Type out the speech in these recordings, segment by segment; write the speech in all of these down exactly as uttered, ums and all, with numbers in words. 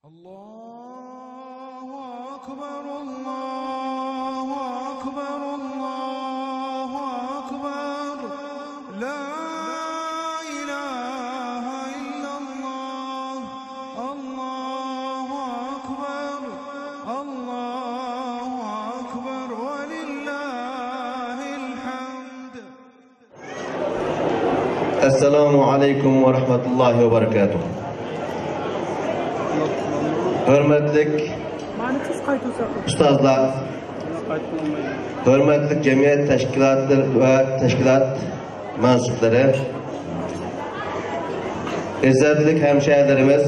الله أكبر، الله أكبر، الله أكبر. لا إله إلا الله. الله أكبر، الله أكبر، ولله الحمد. ئەسسالامۇ ئەلەيكۇم ۋە رەھمەتۇللاھى ۋە بەرىكاتۇھ. ھۆرمەتلىك ئۇستازلار، ھۆرمەتلىك جەمئىيەت تەشكىلاتلىرى ۋە تەشكىلات مەنسۇپلىرى، ئىززەتلىك ھەمشەھىرلىرىمىز،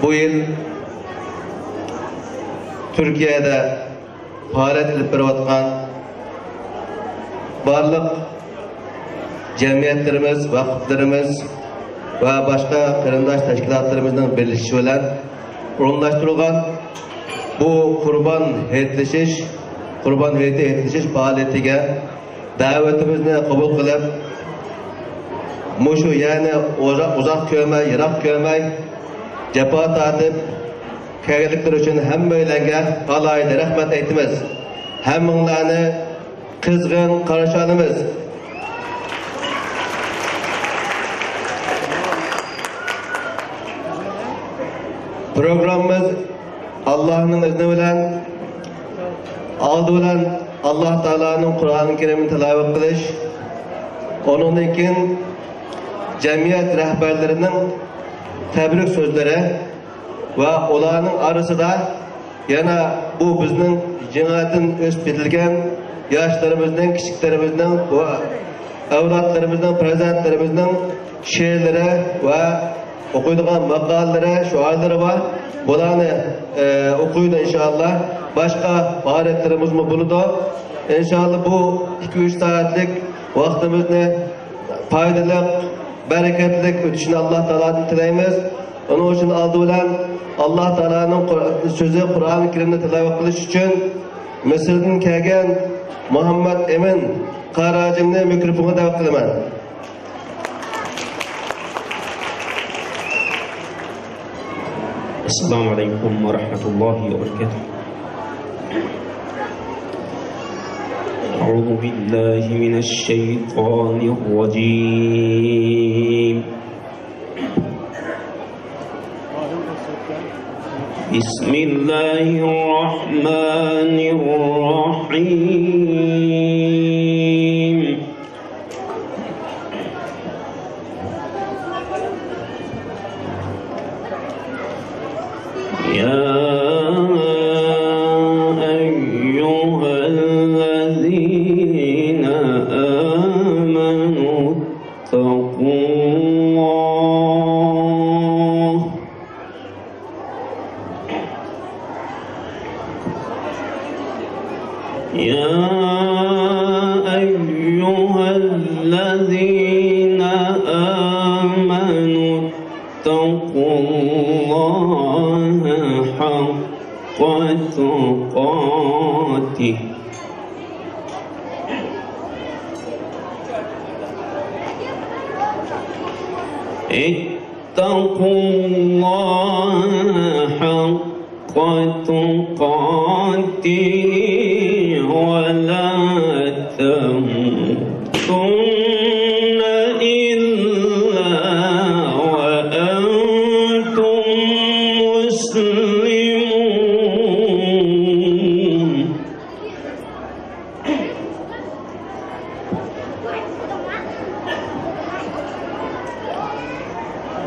بۇ يىل تۈركىيەدە پائالىيەت ئېلىپ بېرىۋاتقان بارلىق جەمئىيەتلىرىمىز، ۋەقىپلىرىمىز ۋە باشقا قېرىنداش تەشكىلاتلىرىمىزنىڭ بىرلىشىشى بىلەن ئورۇنلاشتۇرۇلغان بۇ قۇربان ھېيتلىشىش، قۇربان ھېيتى ھېيتلىشىش پائالىيىتىگە دەۋىتىمىزنى قوبۇل قىلىپ، مۇشۇ يەرنى ئۇزاق، ئۇزاق كۆرمەي، يىراق كۆرمەي، جاپا تارتىپ كەلگەنلىكلىرى ئۈچۈن ھەممەيلەنگە ئالاھىدە رەھمەت ئېيتىمىز. ھەممىڭلارنى قىزغىن قارشى ئالىمىز. پروگراممىمىز ئاللاھنىڭ ئىزنى بىلەن، ئالدى بىلەن ئاللاھ تائالانىڭ قۇرئان كەرىمىنى تىلاۋەت قىلىش، ئۇنىڭدىن كېيىن جەمئىيەت رەھبەرلىرىنىڭ تەبرىك سۆزلىرى ۋە ئۇلارنىڭ ئارىسىدا يەنە بۇ بىزنىڭ جەمئىيەتتىن ئۆسۈپ يېتىلگەن ياشلىرىمىزنىڭ، كىچىكلىرىمىزنىڭ ۋە ئەۋلادلىرىمىزنىڭ، پەرزەنتلىرىمىزنىڭ شېئىرلىرى ۋە ئوقۇيدىغان ماقالىلىرى، شوئارلىرى بار. بۇلارنى، ئە، ئوقۇيدۇ ئىنشائاللا. باشقا پائالىيەتلىرىمىزمۇ بولىدۇ. ئىنشائاللا بۇ ئىككى، ئۈچ سائەتلىك ۋاقتىمىزنى پايدىلىق، بەرىكەتلىك ئۆتۈشىنى ئاللاھ تائالادىن تىلەيمىز. ئۇنىڭ ئۈچۈن ئالدى بىلەن ئاللاھ تائالانىڭ قۇر-، سۆزى قۇرئان كەرىمنى تىلاۋەت قىلىش ئۈچۈن مىسىردىن كەلگەن مۇھەممەد ئەمىن قارى ھاجىمنى مىكروفونغا دەۋەت قىلىمەن. السلام عليكم ورحمة الله وبركاته. أعوذ بالله من الشيطان الرجيم. بسم الله الرحمن الرحيم. يا أيها الذين آمنوا اتقوا الله يا أيها الذين آمنوا اتقوا الله حق تقاته اتقوا الله حق تقاته ولا تموتن إلا وأنتم مسلمون.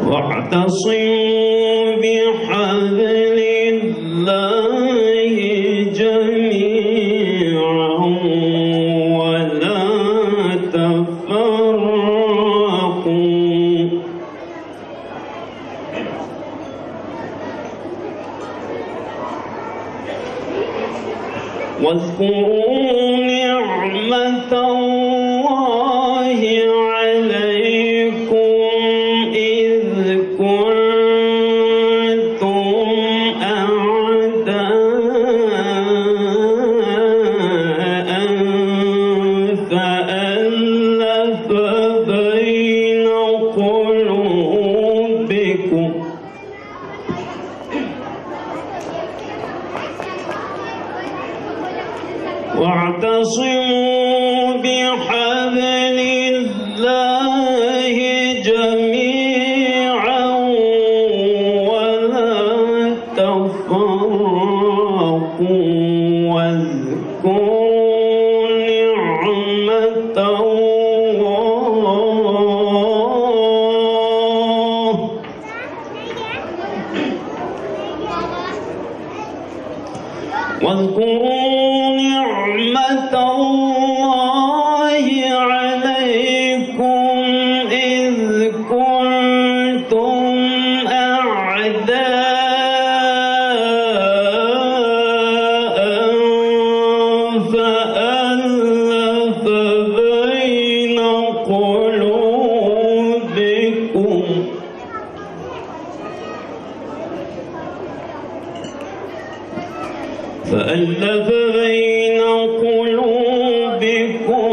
واعتصموا بحبل الله جميعا ولا تفرقوا. واذكروا نعمة الله عليكم إذ كنتم أعداء فألف بين قلوبكم واذكروا نعمة الله عليكم إذ كنتم أعداء فألف بين قلوبكم فألف بين قلوبكم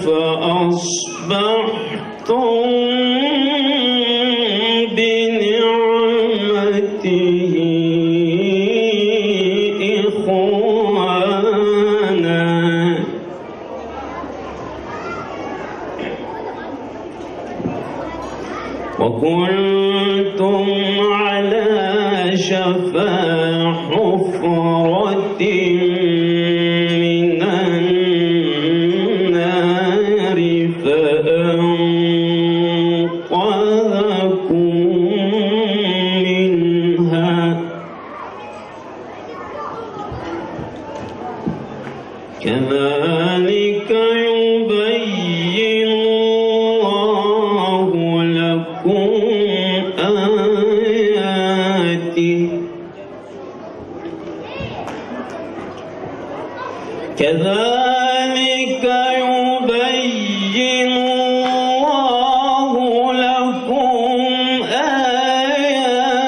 فأصبحتم بنعمته إخوانا وكنتم على شفا حفرة من النار فأنقذكم منها كذلك يبين الله لكم آياته كذلك يبين الله لكم آياته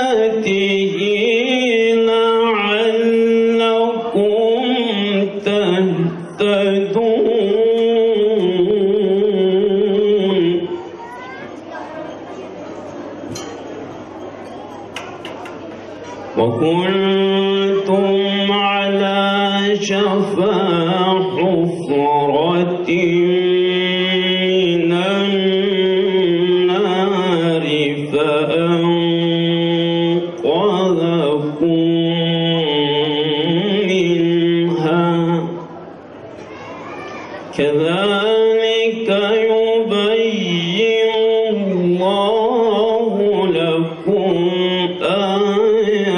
لعلكم تهتدون. وكنتم على شفا حفرة من النار فأنقذكم منها كذلك يبين الله لكم آياته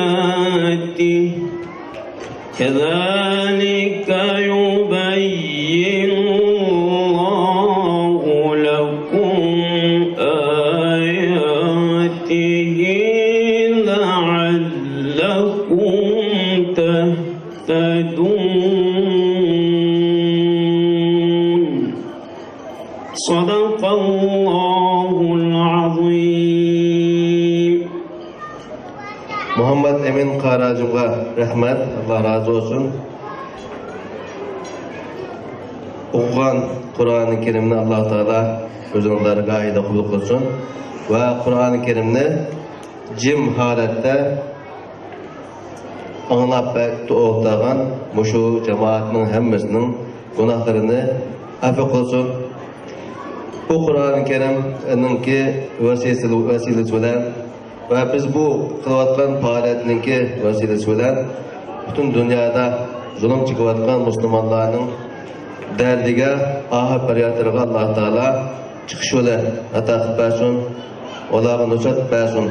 كذلك يبين الله لكم آياته لعلكم تهتدون. صدق الله العظيم. مۇھەممەد ئەمىن قارىئاجىمغا رەھمەت، ئاللا رازى بولسۇن. ئوقۇغان قۇرئانى كەرىمنى ئاللا تائالا ئۆزىنىڭ دەرگاھىدا قوبۇل قىلسۇن ۋە قۇرئانى كەرىمنى جىم ھالەتتە ئاڭلاپ ئولتۇرغان مۇشۇ جامائەتنىڭ ھەممىسىنىڭ گۇناھلىرىنى ئەپۇ قىلسۇن. بۇ قۇرئانى كەرىمنىڭكى ۋەسىلىسى، ۋەسىلىسى بىلەن ۋە بىز بۇ قىلىۋاتقان پائالىيەتنىڭكى ۋەسىلىسى بىلەن پۈتۈن دۇنيادا زۇلۇم چېكىۋاتقان مۇسۇلمانلارنىڭ دەردىگە، ئاھۇ پەريادلىرىغا ئاللا تائالا چىقىش يولى ئاتا قىلىپ بەرسۇن، ئۇلارغا نۇسرەت بەرسۇن.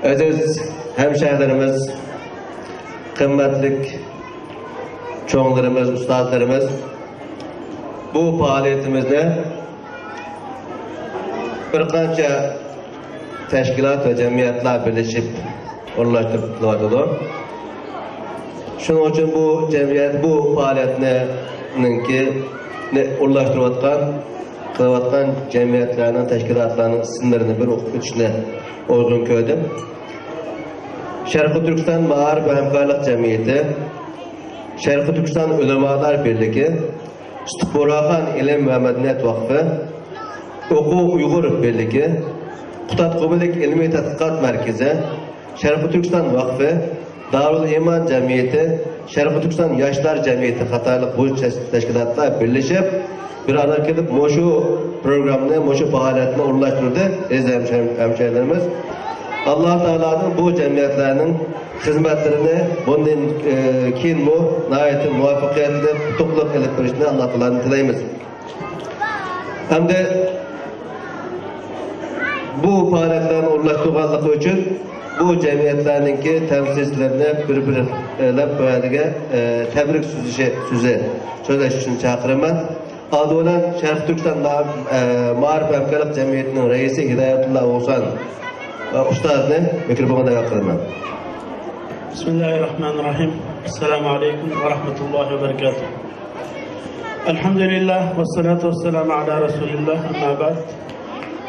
ئەزىز ھەمشەھىرلىرىمىز، قىممەتلىك چوڭلىرىمىز، ئۇستازلىرىمىز، بۇ پائالىيىتىمىزنى بىر قانچە تەشكىلات ۋە جەمئىيەتلەر بىرلىشىپ ئورۇنلاشتۇرۇپ قىلىۋاتىدۇ. شۇنىڭ ئۈچۈن بۇ جەمئىيەت، بۇ پائالىيەتنىڭكى، نى ئورۇنلاشتۇرۇۋاتقان، قىلىۋاتقان جەمئىيەتلەرنىڭ، تەشكىلاتلارنىڭ ئىسىملىرىنى بىر ئوقۇپ ئۆتۈشنى ئورۇن كۆردۈم. شەرقىي تۈركىستان مائارىپ ۋە ھەمكارلىق جەمئىيىتى، شەرقىي تۈركىستان ئۆلىمالار بىرلىكى، ئىستىخباراتخان ئىلىم ۋە مەدەنىيەت ۋاقفى، ئوقۇ ئۇيغۇر بىرلىكى، قۇتادغۇبىلىك ئىلمىي تەتقىقات مەركىزى، شەرقىي تۈركىستان ۋاقفى، دارۇل ئىمان جەمئىيىتى، شەرقىي تۈركىستان ياشلار جەمئىيىتى قاتارلىق بۇ تەش-، تەشكىلاتلار بىرلىشىپ، بىر ئارىغا كېلىپ مۇشۇ پروگراممىنى، مۇشۇ پائالىيەتنى ئورۇنلاشتۇردى. ئەزىز ھەمشە-، ھەمشەھىرلىرىمىز، ئاللا تائالادىن بۇ جەمئىيەتلەرنىڭ خىزمەتلىرىنى بۇندىن، ئى، كېيىنمۇ ناھايىتى مۇۋەپپەقىيەتلىك، ئۇتۇقلۇق ئېلىپ بېرىشىنى ئاللا تائالادىن تىلەيمىز. ھەمدە بۇ پائالىيەتلەرنى ئورۇنلاشتۇرغانلىقى ئۈچۈن بۇ جەمئىيەتلەرنىڭكى تەمسىلچىلىرىنى بىر-بىرلەپ بۇ يەرگە، ئە، تەبرىك سۆزى، سۆزى سۆزلەش ئۈچۈن چاقىرىمەن. ئالدى بىلەن شەرقىي تۈركىستان ما-، ئە، مائارىپ ھەمكارلىق جەمئىيىتىنىڭ رەئىسى ھىدايەتۇللا ئوغۇزخان، ئە، ئۇستازنى مىكروفونغا دەۋەت قىلىمەن. بىسمىللاھىررەھمانىررەھىم. ئەسسالامۇ ئەلەيكۇم ۋە رەھمەتۇللاھى ۋە بەرىكاتۇھ. ئەلھەمدۇلىللاھ ۋەسسالاتۇ ۋەسسالامۇ ئەلا رەسۇلىللاھ، ئەمما بەئد.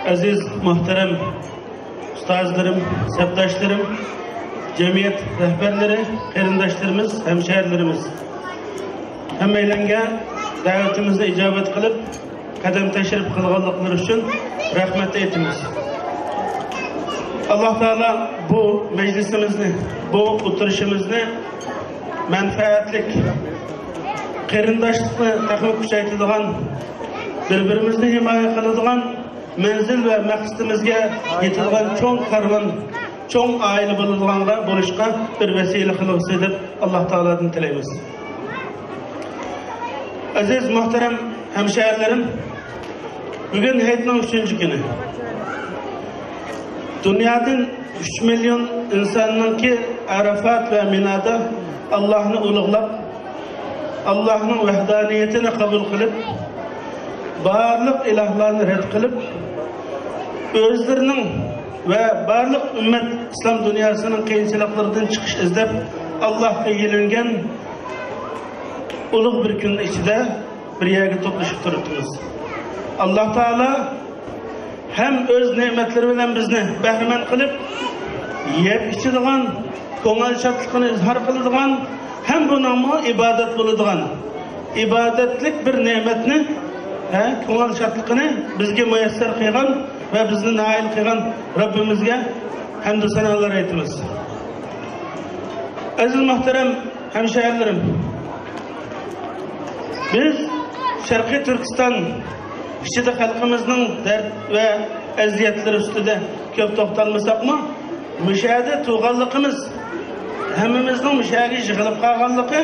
ئەزىز، مۇھتەرەم ئۇستازلىرىم، سەپداشلىرىم، جەمئىيەت رەھبەرلىرى، قېرىنداشلىرىمىز، ھەمشەھەرلىرىمىز، ھەممەيلەنگە دەۋىتىمىزنى ئىجابەت قىلىپ، قەدەم تەشرىپ قىلغانلىقلىرى ئۈچۈن رەھمەت ئېيتىمىز. ئاللاھ تائالا بۇ مەجلىسىمىزنى، بۇ ئولتۇرۇشىمىزنى مەنپەئەتلىك، قېرىنداشلىقنى تېخىمۇ كۈچەيتىدىغان، بىر-بىرىمىزنى ھىمايە قىلىدىغان، مەنزىل ۋە مەقسىتىمىزگە يېتىدىغان چوڭ كارۋان، چوڭ ئائىلە بولىدىغانغا، بولۇشقا بىر ۋەسىلە قىلغۇسى دەپ ئاللاھ تائالادىن تىلەيمىز. ئەزىز مۇھتەرەم ھەمشەھەرلىرىم، بۈگۈن ھېيتنىڭ ئۈچىنچى كۈنى. دۇنيادىن ئۈچ مىليون ئىنساننىڭكى ئەرەفات ۋە مىنادا ئاللاھنى ئۇلۇغلاپ، ئاللاھنىڭ ۋەھدانىيىتىنى قوبۇل قىلىپ، بارلىق ئىلاھلارنى رەت قىلىپ، ئۆزلىرىنىڭ ۋە بارلىق ئۈممەت ئىسلام دۇنياسىنىڭ قىيىنچىلىقلىرىدىن چىقىش ئىزدەپ، ئاللاھقا يېلىنگەن ئۇلۇغ بىر كۈننىڭ ئىچىدە بىر يەرگە توپلىشىپ تۇرۇپتىمىز. ئاللاھ تائالا ھەم ئۆز نېمەتلىرى بىلەن بىزنى بەھرىمەن قىلىپ، يەپ ئىچىدىغان، كۆڭۈل شادلىقىنى ئىزھار قىلىدىغان، ھەم بۇنىڭمۇ ئىبادەت بولىدىغان، ئىبادەتلىك بىر نېمەتنى، ھە، كۆڭۈل شادلىقىنى بىزگە مۇيەسسەر قىلغان ۋە بىزنى نائىل قىلغان رەببىمىزگە ھەمدۇ سانالار ئېيتىمىز. ئەزىز مۇھتەرەم ھەمشەھەرلىرىم، بىز شەرقىي تۈركىستان ئىچىدە خەلقىمىزنىڭ دەرد ۋە ئەزىيەتلىرى ئۈستىدە كۆپ توختالمىساقمۇ، مۇشۇ يەردە تۇغانلىقىمىز، ھەممىمىزنىڭ مۇشۇ يەرگە يىغىلىپ قالغانلىقى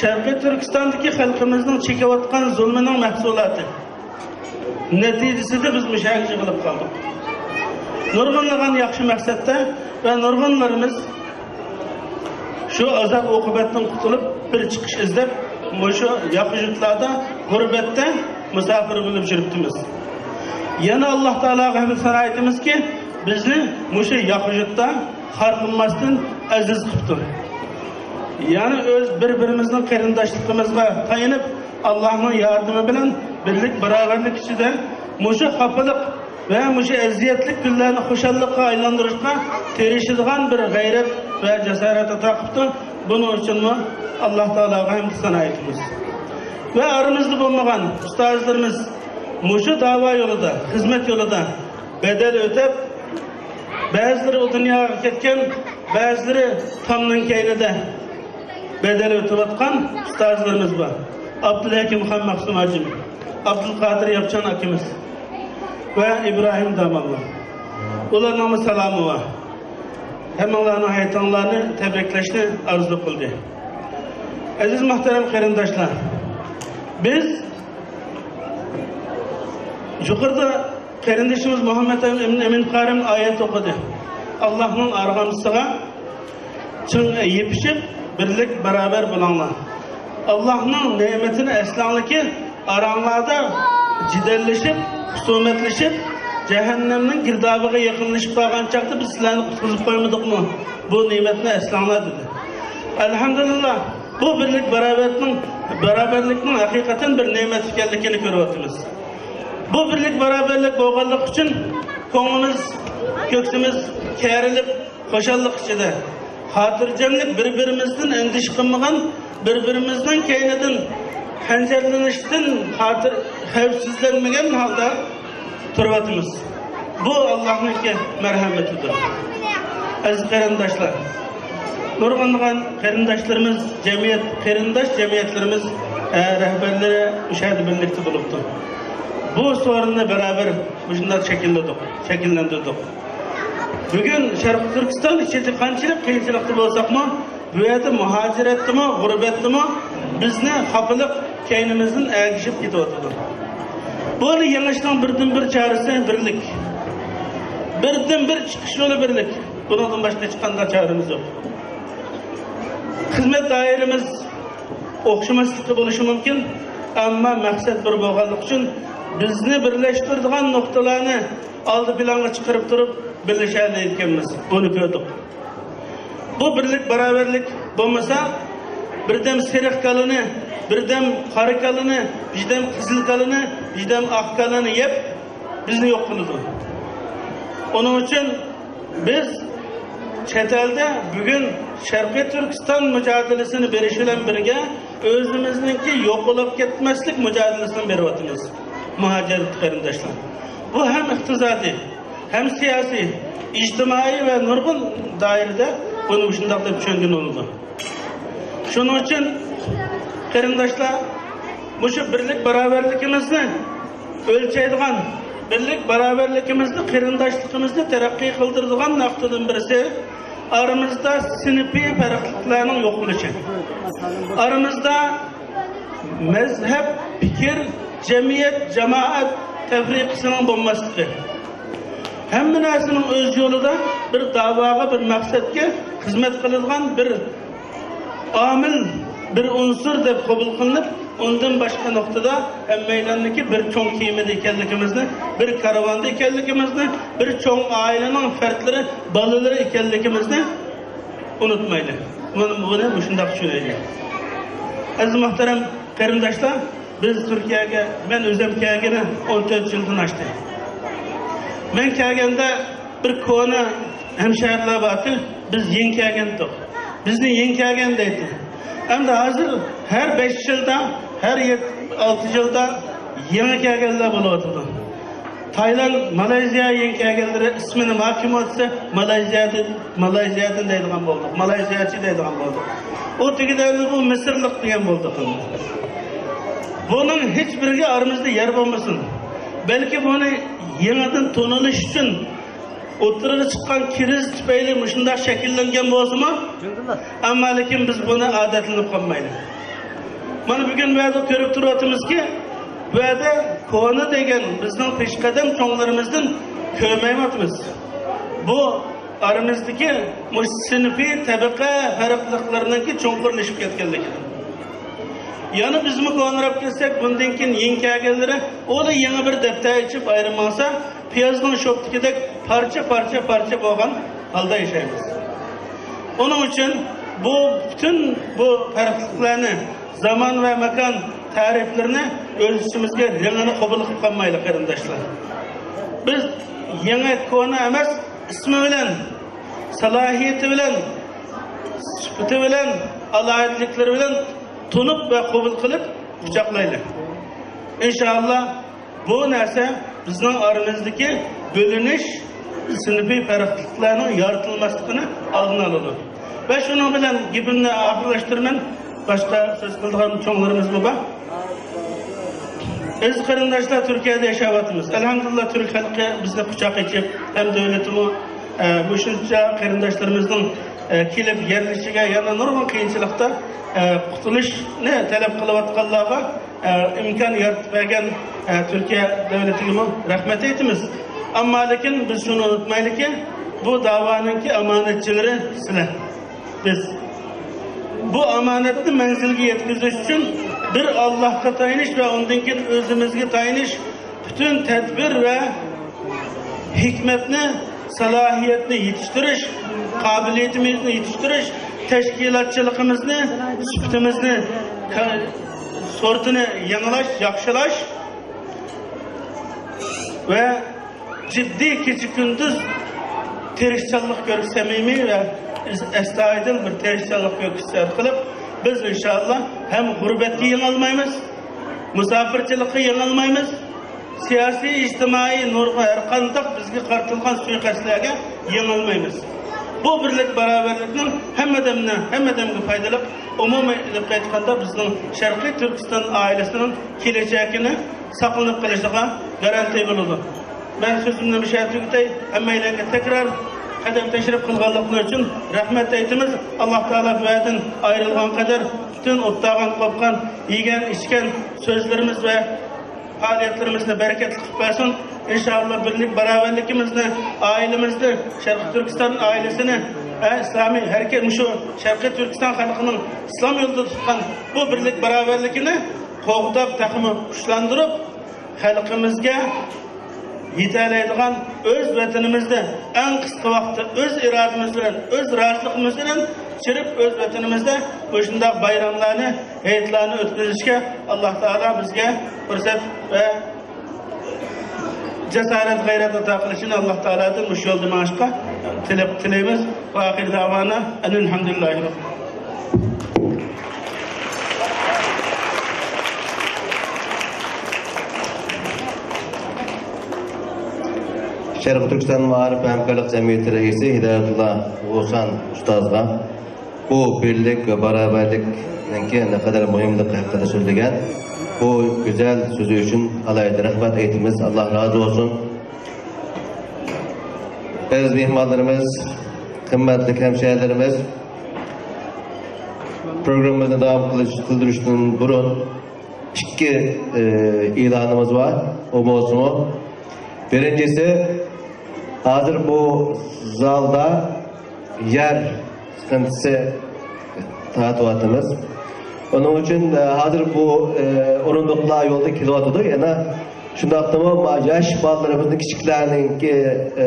شەرقىي تۈركىستاندىكى خەلقىمىزنىڭ چېكىۋاتقان زۇلمىنىڭ مەھسۇلاتى. نەتىجىسىدە بىز مۇشۇ يەرگە يىغىلىپ قالدۇق. نۇرغۇنلىغان ياخشى مەقسەتتە ۋە نۇرغۇنلىرىمىز شۇ ئازاب ئوقۇبەتتىن قۇتۇلۇپ، بىر چىقىش ئىزدەپ، مۇشۇ ياقا يۇرتلاردا، غۇربەتتە مۇساپىر بولۇپ يۈرۈپتىمىز. يەنە ئاللاھ تائالاغا ھەمدۇ سانا ئېيتىمىزكى، بىزنى مۇشۇ ياقا يۇرتتا خار قىلماستىن ئەزىز قىپتۇ. يەنى ئۆز بىر-بىرىمىزنىڭ قېرىنداشلىقىمىزغا تايىنىپ، ئاللاھنىڭ ياردىمى بىلەن بىرلىك، باراۋەرلىك ئىچىدە مۇشۇ خاپىلىق ۋە مۇشۇ ئەزىيەتلىك كۈنلەرنى خۇشاللىققا ئايلاندۇرۇشقا تىرىشىدىغان بىر غەيرەت ۋە جاسارەت ئاتا قىپتۇ. بۇنىڭ ئۈچۈنمۇ ئاللاھ تائالاغا ھەمدۇ سانا ئېيتىمىز. ۋە ئارىمىزدا بولمىغان ئۇستازلىرىمىز مۇشۇ داۋا يولىدا، خىزمەت يولىدا بەدەل ئۆتەپ، بەزىلىرى ئۇ دۇنياغا كەتكەن، بەزىلىرى تامنىڭ كەينىدە بەدەل ئۆتۈۋاتقان ئۇستازلىرىمىز بار. ئابدۇلھەكىمخان مەخسۇم ھاجىم، ئابدۇلقادىر ياپچان ئاكىمىز ۋە ئىبراھىم داموللا. ئۇلارنىڭمۇ سالامى بار. ھەممىڭلارنىڭ ھېيتىڭلارنى تەبرىكلەشنى ئارزۇ قىلدى. ئەزىز مۇھتەرەم قېرىنداشلار، بىز يۇقىرىدا قېرىندىشىمىز مۇھەممەد ئەمىن قارىم ئايەت ئوقۇدى. ئاللاھنىڭ ئارغامچىسىغا چىڭ يېپىشىپ، بىرلىك، باراۋەر بولۇڭلار. ئاللاھنىڭ نېمىتىنى ئەسلەڭلىكى، ئاراڭلاردا جېدەللىشىپ، خۇسۇمەتلىشىپ، جەھەننەمنىڭ گىردابىغا يېقىنلىشىپ قالغان چاغدا بىز سىلەرنى قۇتقۇزۇپ قويمىدۇقمۇ؟ بۇ نېمەتنى ئەسلەڭلار، دېدى. ئەلھەمدۇلىللاھ، بۇ بىرلىك باراۋەرلىكنىڭ، باراۋەرلىكنىڭ ھەقىقەتەن بىر نېمەت ئىكەنلىكىنى كۆرۈۋاتىمىز. بۇ بىرلىك باراۋەرلىك بولغانلىقى ئۈچۈن كۆڭلىمىز، كۆكسىمىز كېرىلىپ، خۇشاللىق ئىچىدە، خاتىرجەملىك، بىر-بىرىمىزدىن ئەندىشە قىلمىغان، بىر-بىرىمىزنىڭ كەينىدىن خەنجەرلىنىشتىن خاتىر-، خەۋپسىزلەنمىگەن ھالدا تۇرۇۋاتىمىز. بۇ ئاللاھنىڭكى مەرھەمىتىدۇر. ئەزىز قېرىنداشلار، نۇرغۇنلىغان قېرىنداشلىرىمىز، جەمئىيەت، قېرىنداش جەمئىيەتلىرىمىز، ئە، رەھبەرلىرى مۇشۇ يەردە بىرلىكتە بولۇپتۇ. بۇ سورۇننى بەرابەر مۇشۇنداق شەكىللىدۇق، شەكىللەندۈردۇق. بۈگۈن شەرقىي تۈركىستان ئىچىدە قانچىلىك قىيىنچىلىقتا بولساقمۇ، بۇ يەردە مۇھاجىرەتتىمۇ، غۇربەتتىمۇ بىزنى خاپىلىق كەينىمىزدىن ئەگىشىپ كېتىۋاتىدۇ. بۇنى يېڭىشنىڭ بىردىنبىر چارىسى بىرلىك. بىردىنبىر چىقىش يولى بىرلىك. بۇنىڭدىن باشقا ھېچقانداق چارىمىز يوق. خىزمەت دائىرىمىز ئوخشىماسلىقى بولۇشى مۇمكىن، ئەمما مەقسەت بىر بولغانلىقى ئۈچۈن بىزنى بىرلەشتۈرىدىغان نۇقتىلارنى ئالدى پىلانغا چىقىرىپ تۇرۇپ بىرلىشەلەيدىكەنمىز. بۇنى كۆردۇق. بۇ بىرلىك، باراۋەرلىك بولمىسا، بىردەم سېرىق كالىنى، بىردەم قارا كالىنى، بىردەم قىزىل كالىنى، بىردەم ئاق كالىنى يەپ، بىزنى يوق قىلىدۇ. ئۇنىڭ ئۈچۈن بىز چەت ئەلدە بۈگۈن شەرقىي تۈركىستان مۇجادىلىسىنى بېرىش بىلەن بىرگە، ئۆزىمىزنىڭكى يوقىلىپ كەتمەسلىك مۇجادىلىسىنى بېرىۋاتىمىز، مۇھاجىر قېرىنداشلار. بۇ ھەم ئىقتىسادىي، ھەم سىياسىي، ئىجتىمائىي ۋە نۇرغۇن دائىرىدە بۇنى مۇشۇنداق دەپ چۈشەنگىلى بولىدۇ. شۇنىڭ ئۈچۈن، قېرىنداشلار، مۇشۇ بىرلىك باراۋەرلىكىمىزنى ئۆلچەيدىغان، بىرلىك باراۋەرلىكىمىزنى، قېرىنداشلىقىمىزنى تەرەققىي قىلدۇرىدىغان نۇقتىدىن بىرسى، ئارىمىزدا سىنىپىي پەرقلىكلەرنىڭ يوق بولۇشى. ئارىمىزدا مەزھەپ، پىكىر، جەمئىيەت، جامائەت تەپرىقىسىنىڭ بولماسلىقى. ھەممە نەرسىنىڭ ئۆز يولىدا بىر داۋاغا، بىر مەقسەتكە خىزمەت قىلىدىغان بىر ئامىل، بىر ئۇنسۇر دەپ قوبۇل قىلىنىپ، ئۇندىن باشقا نۇقتىدا ھەممەيلەننىڭكى بىر چوڭ كېمىدە ئىكەنلىكىمىزنى، بىر كارۋاندا ئىكەنلىكىمىزنى، بىر چوڭ ئائىلىنىڭ پەردلىرى، بالىلىرى ئىكەنلىكىمىزنى ئۇنتۇمايلى. بۇنى، بۇنى مۇشۇنداق چۈشىنەيلى. ئەزىز مۇھتەرەم قېرىنداشلار، بىز تۈركىيەگە، مەن ئۆزۈم كەلگىنى ئون تۆت يىلدىن ئاشتى. مەن كەلگەندە بىر كونا ھەمشەھەرلەر بارتى، بىز يېڭى كەلگەنتۇق. بىزنى يېڭى كەلگەن دەيتتى. ئەمدى ھازىر ھەر بەش يىلدا، ھەر يەت-، ئالتە يىلدا يېڭى كەلگەنلەر بولۇۋاتىدۇ. تايلاند، مالايزىيا يېڭى كەلگەنلىرى ئىسمىنى ماكىمو دېسە، مالايزىيادىن، مالايزىيادىن دەيدىغان بولدۇق، مالايزىياچى دەيدىغان بولدۇق. ئۇ تېگىدە بۇ مىسىرلىق دېگەن بولدۇق. بۇنىڭ ھېچ بىرىگە ئارىمىزدا يەر بولمىسۇن. بەلكى بۇنى يېڭىدىن تونۇلۇش ئۈچۈن ئوتتۇرىغا چىققان كىرىزىس تۈپەيلى مۇشۇنداق شەكىللەنگەن بولسىمۇ، ئەمما لېكىن بىز بۇنى ئادەتلىنىپ قالمايلى. مانا بۈگۈن بۇ يەردە كۆرۈپ تۇرۇۋاتىمىزكى، بۇ يەردە كونا دېگەن بىزنىڭ پېشقەدەم چوڭلىرىمىزدىن كۆرمەيۋاتىمىز. بۇ ئارىمىزدىكى مۇشۇ سىنىپىي تەبىقە پەرقلىقلىرىنىڭكى چوڭقۇرلىشىپ كەتكەنلىكى. يەنە بىزمۇ كونىراپ كەتسەك، بۇندىن كېيىن يېڭى كەلگەنلىرى ئۇ يېڭى بىر دەپتەر ئېچىپ ئايرىم ماڭسا، پىيازنىڭ شوپتىكىدەك پارچە، پارچە، پارچە بولغان ھالدا ياشايمىز. ئۇنىڭ ئۈچۈن بۇ پۈتۈن بۇ پەرقلىقلەرنى، زامان ۋە ماكان تەرىپلىرىنى ئۆز ئىچىمىزگە رېڭىنى قوبۇل قىلىپ قالمايلى، قېرىنداشلار. بىز يېڭى، كونا ئەمەس، ئىسمى بىلەن، سالاھىيىتى بىلەن، سۈپىتى بىلەن، ئالاھىدىلىكلىرى بىلەن تونۇپ ۋە قوبۇل قىلىپ قۇچاقلايلى. ئىنشائاللا، بۇ نەرسە بىزنىڭ ئارىمىزدىكى بۆلۈنۈش، سىنىپىي پەرقلىقلارنىڭ يارىتىلماسلىقىنى ئالدىنى ئالىدۇ. ۋە شۇنىڭ بىلەن گېپىمنى ئاخىرلاشتۇرىمەن. باشقا سۆز قىلىدىغان چوڭلىرىمىزمۇ بار. ئەزىز قېرىنداشلار، تۈركىيەدە ياشاۋاتىمىز. ئەلھەمدۇلىللا، تۈرك خەلقى بىزنى قۇچاق ئېچىپ، ھەم دۆلىتىمۇ، ئە، مۇشۇنچە قېرىنداشلىرىمىزنىڭ، ئە، كېلىپ يەرلىشىشىگە، يەنە نۇرغۇن قىيىنچىلىقتا، ئە، قۇتۇلۇشنى تەلەپ قىلىۋاتقانلارغا، ئە، ئىمكان يارىتىپ بەرگەن، ئە، تۈركىيە دۆلىتىگىمۇ رەھمەت ئېيتىمىز. ئەمما لېكىن بىز شۇنى ئۇنتۇمايلىكى، بۇ داۋانىڭكى ئامانەتچىلىرى سىلەر. بىز بۇ ئامانەتنى مەنزىلگە يەتكۈزۈش ئۈچۈن بىر ئاللاھقا تايىنىش ۋە ئۇندىن كېيىن ئۆزىمىزگە تايىنىش، پۈتۈن تەدبىر ۋە ھېكمەتنى، سالاھىيەتنى يېتىشتۈرۈش، قابىلىيىتىمىزنى يېتىشتۈرۈش، تەشكىلاتچىلىقىمىزنى، سۈپىتىمىزنى، كا-، سورتىنى يېڭىلاش، ياخشىلاش ۋە جىددىي كېچە-كۈندۈز تىرىشچانلىق كۆرسىتىش، سەمىمىي ۋە ئەستايىدىل بىر تىرىشچانلىق كۆرسىتىش ئارقىلىق بىز ئىنشائاللا ھەم غۇربەتكە يېڭىلمايمىز، مۇساپىرچىلىققا يېڭىلمايمىز، سىياسىي، ئىجتىمائىي، نۇرغۇن ھەرقانداق بىزگە قارىتىلغان سۇيىقەستلەرگە يېڭىلمايمىز. بۇ بىرلىك باراۋەرلىكنىڭ ھەممە دەمنى، ھەممە دەمگە پايدىلىق، ئومۇمىي ئېلىپ ئېيتقاندا بىزنىڭ شەرقىي تۈركىستان ئائىلىسىنىڭ كېلەچەكىنى ساقلىنىپ قېلىشىغا گارانتىيە بولىدۇ. مەن سۆزۈمنى مۇشۇ يەردە تۈگىتەي. ھەممەيلەنگە تەكرار قەدەم تەشرىپ قىلغانلىقلىرى ئۈچۈن رەھمەت ئېيتىمىز. ئاللا تائالا بۇ يەردىن ئايرىلغان قەدەر پۈتۈن ئوتتاغان، قوپقان، يېگەن، ئىچكەن سۆزلىرىمىز ۋە پائالىيەتلىرىمىزنى بەرىكەتلىك قىلىپ بەرسۇن. ئىنشائاللا، بىرلىك، باراۋەرلىكىمىزنى، ئائىلىمىزنى، شەرقىي تۈركىستان ئائىلىسىنى، ھە، ئىسلامىي ھەرىكەت، مۇشۇ شەرقىي تۈركىستان خەلقىنىڭ ئىسلام يولىدا تۇتقان بۇ بىرلىك، باراۋەرلىكىنى قوغداپ، تېخىمۇ كۈچلەندۈرۈپ، خەلقىمىزگە يېتەلەيدىغان، ئۆز ۋەتىنىمىزدە، ئەڭ قىسقا ۋاقىتتا ئۆز ئىرادىمىز بىلەن، ئۆز رازىلىقىمىز بىلەن چىرىپ، ئۆز ۋەتىنىمىزدە مۇشۇنداق بايراملارنى، ھېيتلارنى ئۆتكۈزۈشكە ئاللا تائالا بىزگە پۇرسەت ۋە جاسارەت، غەيرەت ئاتا قىلىشىنى ئاللا تائالادىن مۇشۇ يولدا مېڭىشقا تىلەپ، تىلەيمىز. ۋە ئاخىر دەۋانا ئەنىل ھەمدۇلىللاھى رەببىل شەرقىي تۈركىستان مائارىپ ھەمكارلىق جەمئىيىتى رەئىسى ھىدايەتۇللا غوسان ئۇستازغا بۇ بىرلىك ۋە باراۋەرلىكنىڭكى نەقەدەر مۇھىملىقى ھەققىدە سۆزلىگەن بۇ گۈزەل سۆزى ئۈچۈن ئالاھىدە رەھمەت ئېيتىمىز. ئاللا رازى بولسۇن. ئەزىز مېھمانلىرىمىز، قىممەتلىك ھەمشەھەرلىرىمىز، پروگراممىمىزنى داۋام قىلىش، قىلدۇرۇشتىن بۇرۇن ئىككى، ئى، ئېلانىمىز بار. ئۇ بولسىمۇ، بىرىنچىسى، ھازىر بۇ زالدا يەر سىخىنتىسى تارتىۋاتىمىز. ئۇنىڭ ئۈچۈن، ئى، ھازىر بۇ، ئى، ئورۇندۇقلار يولدا كېلىۋاتىدۇ. يەنە شۇنداقتىمۇ، ما-، ياش بالىلىرىمىزنى، كىچىكلەرنىڭكى، ئى،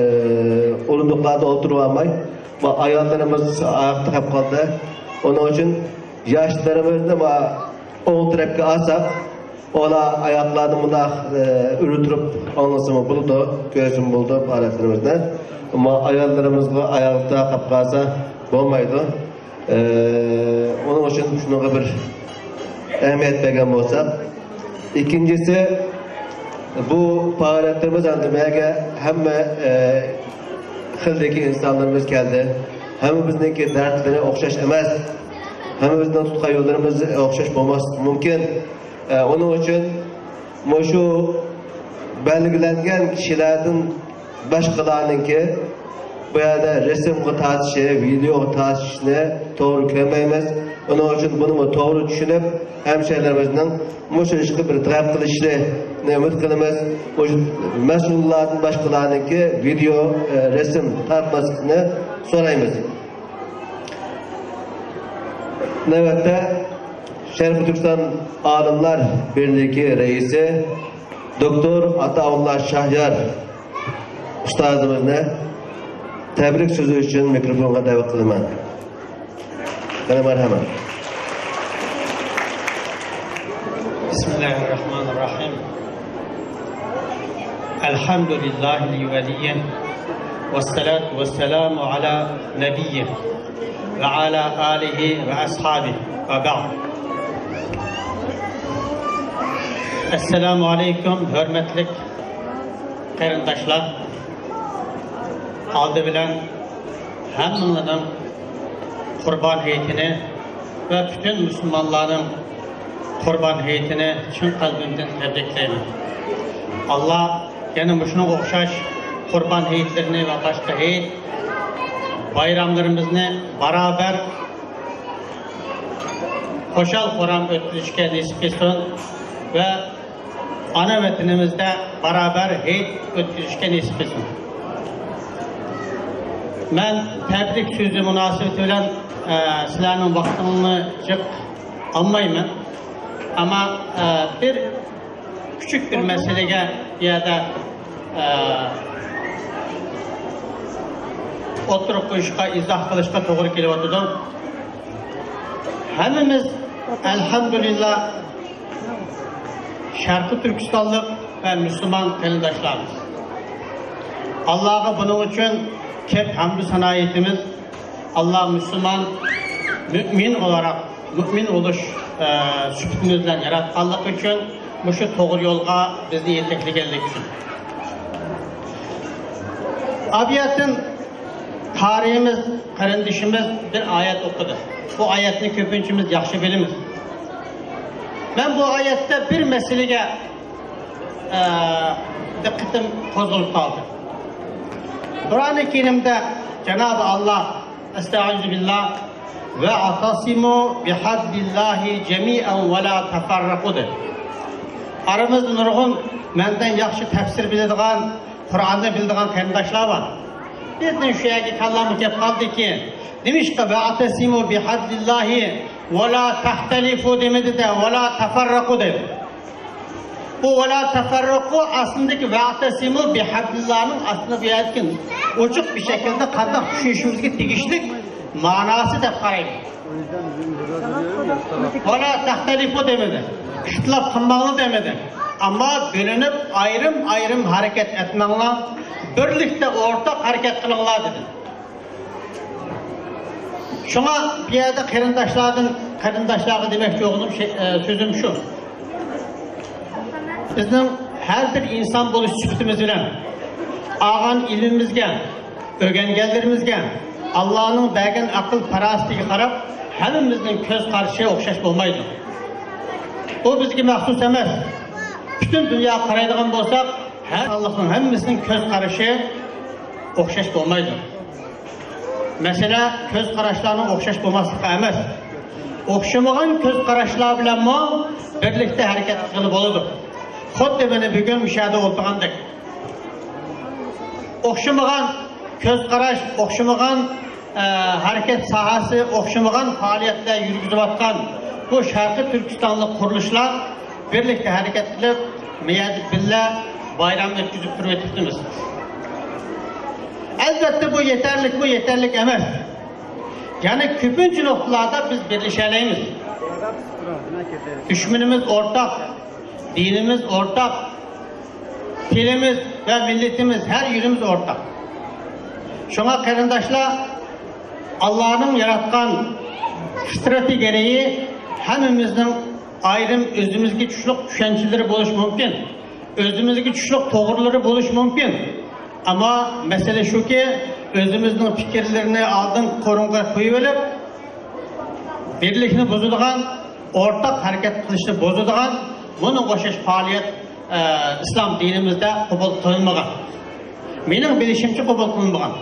ئورۇندۇقلاردا ئولتۇرۇۋالماي، ما-، ئاياللىرىمىز ئاياقتا قېلىپ قالدى. ئۇنىڭ ئۈچۈن ياشلىرىمىزنى ما-، ئوڭ تەرەپكە ئالساق، ئۇلار ئاياقلارنى مۇنداق، ئى، ئۆرە تۇرۇپ ئاڭلىسىمۇ بولىدۇ، كۆرسىمۇ بولىدۇ پائالىيەتلىرىمىزنى. ئەمما ئاياللىرىمىزغا ئاياقتا قېلىپ قالسا بولمايدۇ. ئى، ئۇنىڭ ئۈچۈن شۇنىڭغا بىر ئەھمىيەت بەرگەن بولساق. ئىككىنچىسى، بۇ پائالىيەتلىرىمىز ئەمدى بۇ يەرگە ھەممە، ئى، خىلدىكى ئىنسانلىرىمىز كەلدى. ھەممىمىزنىڭكى دەردلىرى ئوخشاش ئەمەس. ھەممىمىزنىڭ تۇتقان يوللىرىمىز ئوخشاش بولماسلىقى مۇمكىن. ئە، ئۇنىڭ ئۈچۈن مۇشۇ بەلگىلەنگەن كىشىلەردىن باشقىلارنىڭكى بۇ يەردە رەسىمگە تارتىشى، ۋىدېئوغا تارتىشىنى توغرا كۆرمەيمىز. ئۇنىڭ ئۈچۈن بۇنىمۇ توغرا چۈشىنىپ، ھەمشەھەرلىرىمىزنىڭ مۇشۇ ئىشقا بىر دىققەت قىلىشىنى ئۈمىد قىلىمىز. مۇشۇ مەسئۇللاردىن باشقىلارنىڭكى ۋىدېئو، ئە، رەسىم تارتماسلىقىنى سورايمىز. نۆۋەتتە شەرقىي تۈركىستان ئالىملار بىرلىكى رەئىسى دوكتور ئاتائۇللا شاھيار ئۇستازىمىزنى تەبرىك سۆزى ئۈچۈن مىكروفونغا دەۋەت قىلىمەن. يەنە مەرھەمەت. بسم الله الرحمن الرحيم. الحمد لله ولي الصلاة والسلام على نبيه وعلى آله وأصحابه وبعد. ئەسسالامۇ ئەلەيكۇم، ھۆرمەتلىك قېرىنداشلار. ئالدى بىلەن ھەممىڭلارنىڭ قۇربان ھېيتىنى ۋە پۈتۈن مۇسۇلمانلارنىڭ قۇربان ھېيتىنى چىن قەلبىمدىن تەبرىكلەيمەن. ئاللا يەنە مۇشۇنىڭغا ئوخشاش قۇربان ھېيتلىرىنى ۋە باشقا ھېيت بايراملىرىمىزنى بارابەر خۇشال-خۇرام ئۆتكۈزۈشكە نېسىپ قىلسۇن ۋە ئانا ۋەتىنىمىزدە بارابەر ھېيت ئۆتكۈزۈشكە نېسىپ قىلسۇن. مەن تەبرىك سۆزى مۇناسىۋىتى بىلەن، ئە، سىلەرنىڭ ۋاقتىڭلارنى جىق ئالمايمەن. ئەمما، ئە، بىر كۈچۈك بىر مەسىلىگە بۇ يەردە، ئە، ئوتتۇرىغا قويۇشقا، ئىزاھ قىلىشقا توغرا كېلىۋاتىدۇ. ھەممىمىز، ئەلھەمدۇلىللا، شەرقىي تۈركىستانلىق ۋە مۇسۇلمان قېرىنداشلارمىز. ئاللاغا بۇنىڭ ئۈچۈن كۆپ ھەمدۇ سانا ئېيتىمىز. ئاللا مۇسۇلمان، مۆمىن ئولاراق، مۆمىن بولۇش، ئە، سۈپىتىمىز بىلەن ياراتقانلىقى ئۈچۈن مۇشۇ توغرا يولغا بىزنى يېتەكلىگەنلىكى ئۈچۈن. ئابىيەتتىن قارىيىمىز، قېرىندىشىمىز بىر ئايەت ئوقۇدى. بۇ ئايەتنى كۆپىنچىمىز ياخشى بىلىمىز. مەن بۇ ئايەتتە بىر مەسىلىگە، ئە، دىققىتىم قوزغىلىپ قالدى. قۇرئانى كەرىمدە جانابى ئاللا، ئەستەئىزۇ بىللا، «ۋەئتەسىمۇ بىھەبلىللاھى جەمىئەن ۋە لا تەفەررەقۇ» دېدى. ئارىمىزدا نۇرغۇن مەندىن ياخشى تەپسىر بىلىدىغان، قۇرئاننى بىلىدىغان قېرىنداشلار بار. بىزنىڭ شۇ يەرگە كاللامىز كەپ قالدىكى، نېمىشقا «ۋەئتەسىمۇ بىھەبلىللاھى ۋەلا تەختەلىفۇ» دېمىدى-دە، «ۋەلا تەفەررەقۇ» دېدى. بۇ «ۋەلا تەفەررەقۇ» ئاستىدىكى «ۋەئتەسىمۇ بىھەبلىللاھنىڭ» ئاستىدا بۇ يەردىكى ئوچۇق بىر شەكىلدە قانداق چۈشىنىشىمىزگە تېگىشلىك ماناسى دەپ قارايمەن. «ۋەلا تەختەلىفۇ» دېمىدى، «ئىختىلاپ قىلماڭلار» دېمىدى. ئەمما «بۆلۈنۈپ ئايرىم-ئايرىم ھەرىكەت ئەتمەڭلار، بىرلىكتە ئورتاق ھەرىكەت قىلىڭلار» دېدى. شۇڭا بۇ يەردە قېرىنداشلاردىن، قېرىنداشلارغا دېمەكچى بولغىنىم شەي-، ئە، سۆزۈم شۇ. بىزنىڭ ھەر بىر ئىنسان بولۇش سۈپىتىمىز بىلەن ئالغان ئىلمىمىزگە، ئۆگەنگەنلىرىمىزگە، ئاللانىڭ بەرگەن ئەقىل پاراسىتىگە قاراپ، ھەممىمىزنىڭ كۆز قارىشى ئوخشاش بولمايدۇ. بۇ بىزگە مەخسۇس ئەمەس. پۈتۈن دۇنياغا قارايدىغان بولساق، ھەر خەلقنىڭ ھەممىسىنىڭ كۆز قارىشى ئوخشاش بولمايدۇ. مەسىلە كۆز قاراشلارنىڭ ئوخشاش بولماسلىقى ئەمەس. ئوخشىمىغان كۆز قاراشلار بىلەنمۇ بىرلىكتە ھەرىكەت قىلغىلى بولىدۇ. خۇددى مانا بۈگۈن مۇشۇ يەردە ئولتۇرغاندەك. ئوخشىمىغان كۆز قاراش، ئوخشىمىغان، ئە، ھەرىكەت ساھەسى، ئوخشىمىغان پائالىيەتلەر يۈرگۈزۈۋاتقان بۇ شەرقىي تۈركىستانلىق قۇرۇلۇشلار بىرلىكتە ھەرىكەت قىلىپ، مۇ يەردە بىللە بايرام ئۆتكۈزۈپ تۇرۇۋېتىپتىمىز. ئەلۋەتتە، بۇ يېتەرلىكمۇ؟ يېتەرلىك ئەمەس. يەنى كۆپىنچە نۇقتىلاردا بىز بىرلىشەلەيمىز. دۈشمىنىمىز ئورتاق، دىنىمىز ئورتاق، تىلىمىز ۋە مىللىتىمىز، ھەر يېرىمىز ئورتاق. شۇڭا قېرىنداشلار، ئاللانىڭ ياراتقان فىترىتى گېرېيى ھەممىمىزنىڭ ئايرىم ئۆزىمىزگە چۈشلۈك چۈشەنچىلىرى بولۇشى مۇمكىن، ئۆزىمىزگە چۈشلۈك توغرىلىرى بولۇشى مۇمكىن. ئەمما مەسىلە شۇكى، ئۆزىمىزنىڭ پىكىرلىرىنى ئالدىنقى قورۇنغا قويۇۋېلىپ، بىرلىكنى بۇزىدىغان، ئورتاق ھەرىكەت قىلىشنى بۇزىدىغان، بۇنىڭغا ئوخشاش پائالىيەت، ئە، ئىسلام دىنىمىزدە قوبۇل قىلىنمىغان. مېنىڭ بىلىشىمچە قوبۇل قىلىنمىغان.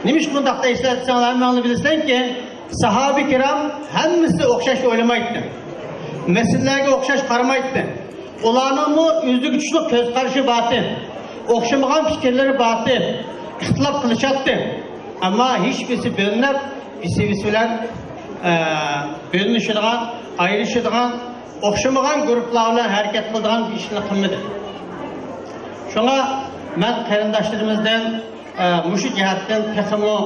نېمىشقا بۇنداق دەيسىلەر دېسەڭلار، ھەممىڭلار بىلىسىلەركى، ساھابە كىرام ھەممىسى ئوخشاش ئويلىمايتتى. مەسىلىلەرگە ئوخشاش قارىمايتتى. ئۇلارنىڭمۇ ئۆزىگە چۈشلۈك كۆز قارىشى بارتى. ئوخشىمىغان پىكىرلىرى بارتى. ئىختىلاپ قىلىشاتتى. ئەمما ھېچبىرسى بۆلۈنۈپ، بىرسى بىرسى بىلەن، ئە، بۆلۈنۈشىدىغان، ئايرىشىدىغان، ئوخشىمىغان گۇرۇپپىلار بىلەن ھەرىكەت قىلىدىغان بىر ئىشنى قىلمىدى. شۇڭا مەن قېرىنداشلىرىمىزدىن، ئە، مۇشۇ جەھەتتىن تېخىمۇ،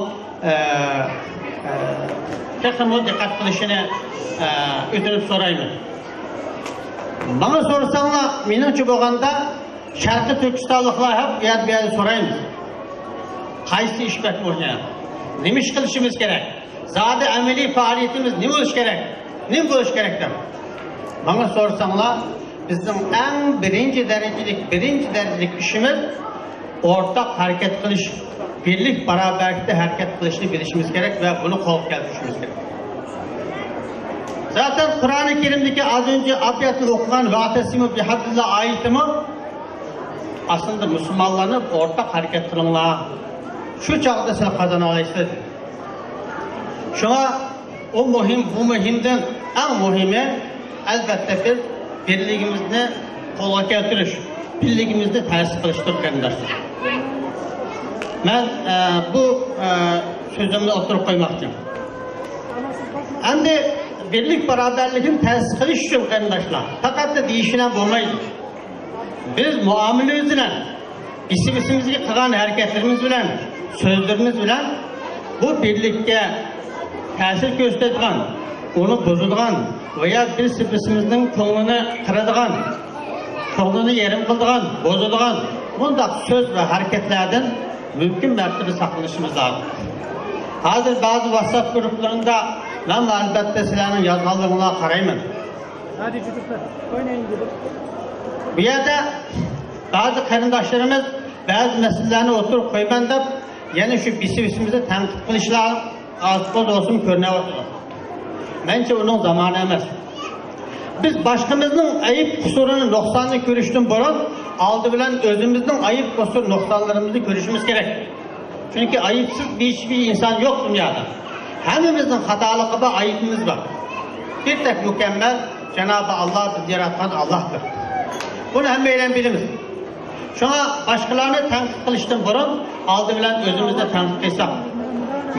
ئە، ئە، تېخىمۇ دىققەت قىلىشىنى، ئە، ئۆتۈنۈپ سورايمەن. ماڭا سورىساڭلار، مېنىڭچە بولغاندا، شەرقىي تۈركىستانلىقلار ھەم بۇ يەردە، بۇ يەردە سورايمىز. قايسى ئىش بەك مۇھىم؟ نېمە ئىش قىلىشىمىز كېرەك؟ زادى ئەمەلىي پائالىيىتىمىز نېمە بولۇشى كېرەك؟ نېمە بولۇشى كېرەك دەپ. ماڭا سورىساڭلار، بىزنىڭ ئەڭ بىرىنچى دەرىجىلىك، بىرىنچى دەرىجىلىك ئىشىمىز ئورتاق ھەرىكەت قىلىش، بىرلىك باراۋەرلىكتە ھەرىكەت قىلىشنى بىلىشىمىز كېرەك ۋە بۇنى قولغا كەلتۈرۈشىمىز كېرەك. زاتەن قۇرئانى كەرىمدىكى ئاز ئۆنچە ئايەتنى ئوقۇغان، «ۋەئتەسىمۇ بىھەبلىللا» ئايىتىمۇ ئەسلىدە مۇسۇلمانلارنى ئورتاق ھەرىكەت قىلىڭلار، شۇ چاغدا سىلەر قازىنالايسىز. شۇڭا ئۇ مۇھىم، بۇ مۇھىمدىن ئەڭ مۇھىمى، ئەلۋەتتە، بىز بىرلىكىمىزنى قولغا كەلتۈرۈش، بىرلىكىمىزنى تەسىس قىلىشتۇر، قېرىنداشلار. مەن، ئە، بۇ، ئە، سۆزۈمنى ئوتتۇرىغا قويماقچى. ئەمدى بىرلىك باراۋەرلىكنى تەسىس قىلىش ئۈچۈن، قېرىنداشلار، پەقەتلا دېيىش بىلەن بولمايدۇ. بىز مۇئامىلىمىز بىلەن، بىسىمىسىمىزگە قىلغان ھەرىكەتلىرىمىز بىلەن، سۆزلىرىمىز بىلەن بۇ بىرلىككە تەسىر كۆرسىتىدىغان، ئۇنى بۇزىدىغان ۋە يا بىرسى بىرسىمىزنىڭ كۆڭلىنى قىرىدىغان، كۆڭلىنى يېرىم قىلىدىغان، بۇزىدىغان بۇنداق سۆز ۋە ھەرىكەتلەردىن مۇمكىن مەرتىۋە ساقلىنىشىمىز لازىم. ھازىر بەزى ۋاتساپ گۇرۇپپىلىرىدا مەن ئەلۋەتتە سىلەرنىڭ يازغانلىرىڭلارغا قارايمەن. بۇ يەردە بەزى قېرىنداشلىرىمىز بەزى مەسىلىلەرنى ئوتتۇرىغا قويىمەن دەپ، يەنە شۇ بىسىمىسىمىزنى تەنقىد قىلىشلار ئاز-تولا بولسىمۇ كۆرۈنۈۋاتىدۇ. مەنچە ئۇنىڭ زامانى ئەمەس. بىز باشقىمىزنىڭ ئەيىب-قۇسۇرىنى، نۇقسانىنى كۆرۈشتىن بۇرۇن، ئالدى بىلەن ئۆزىمىزنىڭ ئەيىب-قۇسۇر، نۇقسانلىرىمىزنى كۆرۈشىمىز كېرەك. چۈنكى ئەيىبسىز ھېچبىر ئىنسان يوق دۇنيادا. ھەممىمىزنىڭ خاتالىقى بار، ئەيىبىمىز بار. بىر تەك مۇكەممەل جانابى ئاللا، بىزنى ياراتقان ئاللاھتۇر. بۇنى ھەممەيلەن بىلىمىز. شۇڭا باشقىلارنى تەنقىد قىلىشتىن بۇرۇن ئالدى بىلەن ئۆزىمىزنى تەنقىد قىلساق،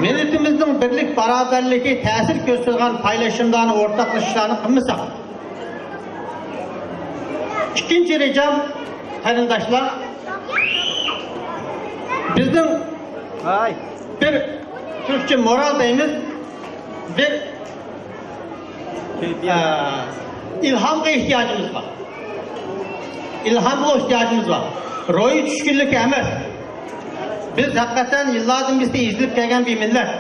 مىللىتىمىزنىڭ بىرلىك، باراۋەرلىكى، تەسىر كۆرسىتىدىغان پايلىشىملارنى، ئورتاقلىشىشلارنى قىلمىساق. ئىككىنچى رىجام، قېرىنداشلار، بىزنىڭ بىر تۈركچە مورال دەيمىز، بىر ئە، ئىلھامغا ئېھتىياجىمىز بار. ئىلھامغا ئېھتىياجىمىز بار. روھىي چۈشكۈنلۈككە ئەمەس. بىز ھەقىقەتەن يىللاردىن بېرى ئېزىلىپ كەلگەن بىر مىللەت.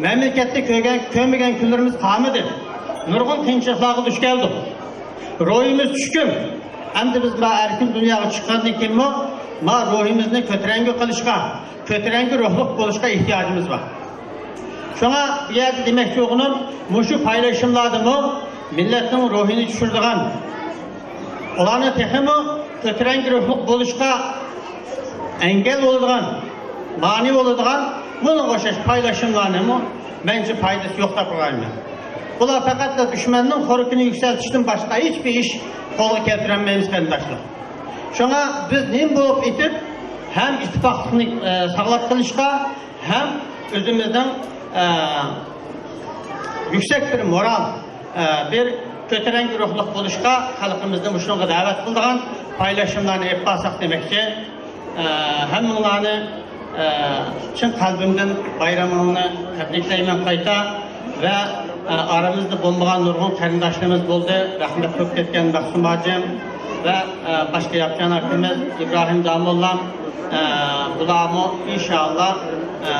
مەملىكەتتە كۆرگەن، كۆرمىگەن كۈنلىرىمىز قالمىدى. نۇرغۇن قىيىنچىلىقلارغا دۇچ كەلدۇق. روھىمىز چۈشكۈن. ئەمدى بىز ما ئەركىن دۇنياغا چىققاندىن كېيىنمۇ ما روھىمىزنى كۆتۈرەڭگۈ قىلىشقا، كۆتۈرەڭگۈ روھلۇق بولۇشقا ئېھتىياجىمىز بار. شۇڭا بۇ يەردە دېمەكچى بولغىنىم، مۇشۇ پايلىشىملاردىمۇ مىللەتنىڭ روھىنى چۈشۈرىدىغان، ئۇلارنى تېخىمۇ كۆتۈرەڭگۈ روھلۇق بولۇشقا ئەنگەل بولىدىغان، مانى بولىدىغان بۇنىڭغا ئوخشاش پايلىشىملارنىمۇ مەنچە پايدىسى يوق دەپ قارايمەن. بۇلار پەقەتلا دۈشمەننىڭ خورىكىنى يۈكسەلتىشتىن باشقا ھېچبىر ئىش قولغا كەلتۈرەلمەيمىز، قېرىنداشلار. شۇڭا بىز نېمە بولۇپ ئېتىپ، ھەم ئىتتىپاقلىقنى، ئە، ساقلاپ قېلىشقا، ھەم ئۆزىمىزنىڭ، ئە، يۈكسەك بىر مورال، ئە، بىر كۆتۈرەڭگۈ روھلۇق بولۇشقا خەلقىمىزنى مۇشۇنىڭغا دەۋەت قىلىدىغان پايلىشىملارنى ئېلىپ بارساق دېمەكچى. ئە، ھەممىڭلارنى، ئە، چىن قەلبىمدىن بايرىمىڭلارنى تەبرىكلەيمەن قايتا. ۋە، ئە، ئارىمىزدا بولمىغان نۇرغۇن قېرىنداشلىرىمىز بولدى. رەھمەت قىلىپ كەتكەن مەخسۇم ھاجىم ۋە، ئە، باشقا ياپچان ئاكىمىز ئىبراھىم داموللام، ئە، بۇلارمۇ ئىنشائاللا، ئە،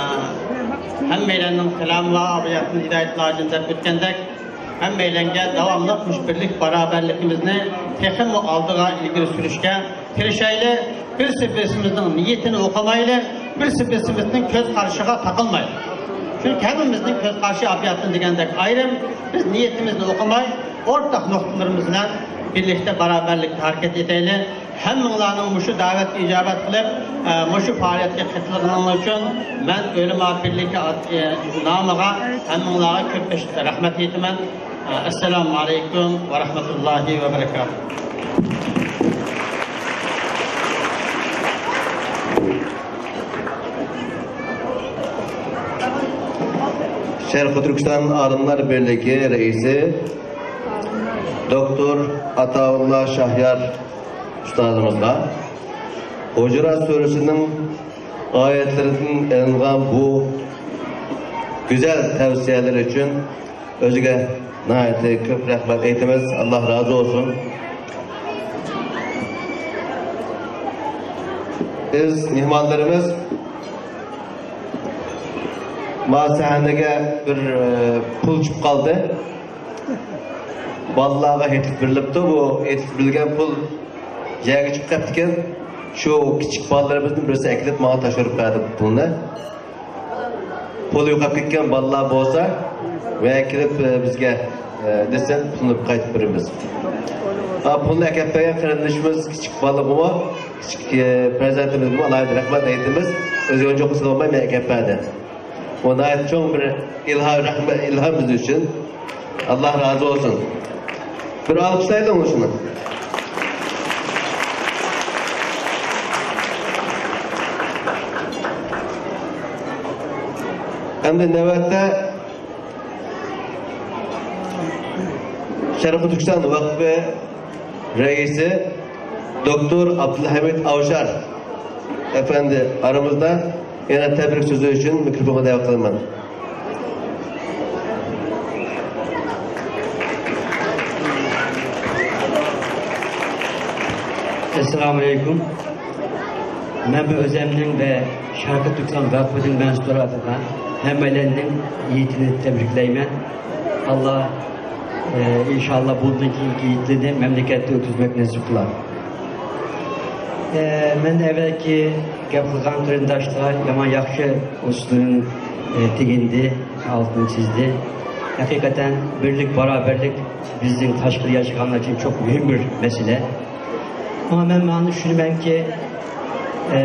ھەممەيلەننىڭ سالامى ۋە ئابىيەتتىن ھىدايەتلەر ھاجىم دەپ ئۆتكەندەك، ھەممەيلەنگە داۋاملىق مۇشۇ بىرلىك باراۋەرلىكىمىزنى تېخىمۇ ئالدىغا ئىلگىرى سۈرۈشكە تىرىشايلى. بىرسى بىرسىمىزنىڭ نىيىتىنى ئوقۇمايلى، بىرسى بىرسىمىزنىڭ كۆز قارىشىغا تاقالمايلى. چۈنكى ھەممىمىزنىڭ كۆز قارىشى ئابىيەتتىن دېگەندەك ئايرىم. بىز نىيىتىمىزنى ئوقۇماي، ئورتاق نۇقتىلىرىمىز بىلەن بىرلىكتە باراۋەرلىكتە ھەرىكەت ئېتەيلى. ھەممىڭلارنىڭ مۇشۇ دەۋەتكە ئىجابەت قىلىپ، ئە، مۇشۇ پائالىيەتكە قېتىلغىنىڭلار ئۈچۈن مەن ئۆلىما بىرلىكى ئات-، ئە، نامىغا ھەممىڭلارغا كۆپ رەھمەت ئېيتىمەن. ئە، ئەسسالامۇ ئەلەيكۇم ۋە رەھمەتۇللاھى ۋە بەرىكاتۇھ. شەرقىي تۈركىستان ئالىملار بىرلىكى رەئىسى دوكتور ئاتاۋۇللا شاھيار ئۇستازىمىزغا ھۇجرات سۈرىسىنىڭ ئايەتلىرىدىن ئېلىنغان بۇ گۈزەل تەۋسىيەلىرى ئۈچۈن ئۆزىگە ناھايىتى كۆپ رەھمەت ئېيتىمىز. ئاللا رازى بولسۇن. بىز مېھمانلىرىمىز ما سەھنىگە بىر، ئە، پۇل چۈشۈپ قالدى. بالىلارغا ئېتىلىپ بېرىلىپتۇ. بۇ ئېتىلىپ بېرىلگەن پۇل يەرگە چۈشۈپ قاپتىكەن. شۇ كىچىك بالىلىرىمىزدىن بىرسى ئەكېلىپ ماڭا تاپشۇرۇپ بەردى بۇ پۇلنى. پۇل يوقاپ كەتكەن بالىلار بولسا ۋە كېلىپ، ئە، بىزگە، ئە، دېسە، پۇلنى قايتۇرۇپ بېرىمىز. ئا، پۇلنى ئەكەپ بەرگەن قېرىندىشىمىز كىچىك بالىغىمۇ، كىچىك، ئە، پەرزەنتىمىزگىمۇ ئالاھىدە رەھمەت ئېيتىمىز. ئۆزى ئونچە قىلسا بولماي، مەن ئەكەپ بەردى. بۇ ناھايىتى چوڭ بىر ئىلھام، رەھمەت، ئىلھام بىز ئۈچۈن. ئاللا رازى بولسۇن. بىر ئالقىشلايلى ئۇنى شۇنى. ئەمدى نۆۋەتتە شەرقىي تۈركىستان ۋەقپى رەئىسى دوكتور ئابدۇلھەمىد ئاۋشار ئەپەندى ئارىمىزدا. يەنە تەبرىك سۆزى ئۈچۈن مىكروفونغا دەۋەت قىلىمەن. ئەسسالامۇ ئەلەيكۇم. مەن بۇ ئۆزەمنىڭ ۋە شەرقىي تۈركىستان ۋەقپىنىڭ مەنسۇپلىرى ئاتىدا ھەممەيلەننىڭ ھېيتىنى تەبرىكلەيمەن. ئاللا، ئە، ئىنشاللا بۇندىن كېيىنكى ھېيتلىرىنى مەملىكەتتە ئۆتكۈزمەك نېسىپ قىلار. ئە، مەن ئەۋەلكى گەپ قىلغان قېرىنداشلار يامان ياخشى ئۇسۇلدىن، ئە، تېگىندى، ئالتىنى چىزدى. ھەقىقەتەن بىرلىك، باراۋەرلىك بىزنىڭ تاشقىدا ياشىغانلار ئۈچۈن چوق مۇھىم بىر مەسىلە. ئەمما مەن مانا چۈشىنىمەنكى، ئە،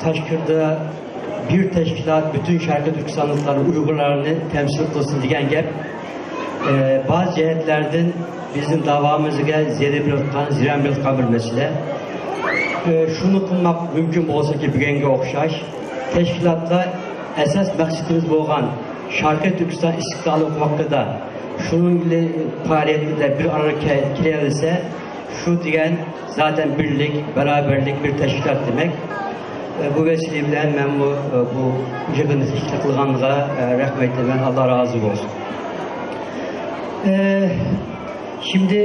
تاشقىدا بىر تەشكىلات پۈتۈن شەرقىي تۈركىستانلىقلارنى، ئۇيغۇرلارنى تەمسىل قىلسۇن دېگەن گەپ، ئە، بەزى جەھەتلەردىن بىزنىڭ داۋامىزغا زەربە بېرىۋاتقان، زىيان بېرىۋاتقان بىر مەسىلە. ئى، شۇنى قىلماق مۇمكىن بولسىكى، بۈگۈنگە ئوخشاش تەشكىلاتلار ئاساس مەقسىتىمىز بولغان شەرقىي تۈركىستان ئىستىقلالى ھەققىدە شۇنىڭ بىلەن پائالىيەتلەر بىر ئارىغا كە-، كېلەلىسە، شۇ دېگەن زاتەن بىرلىك، بارابەرلىك، بىر تەشكىلات دېمەك. ئە، بۇ ۋەسىلە بىلەن مەنمۇ، ئە، بۇ يىغىننى تەشكىل قىلغانغا، ئە، رەھمەت ئېيتىمەن. ئاللا رازى بولسۇن. ئە، شىمدى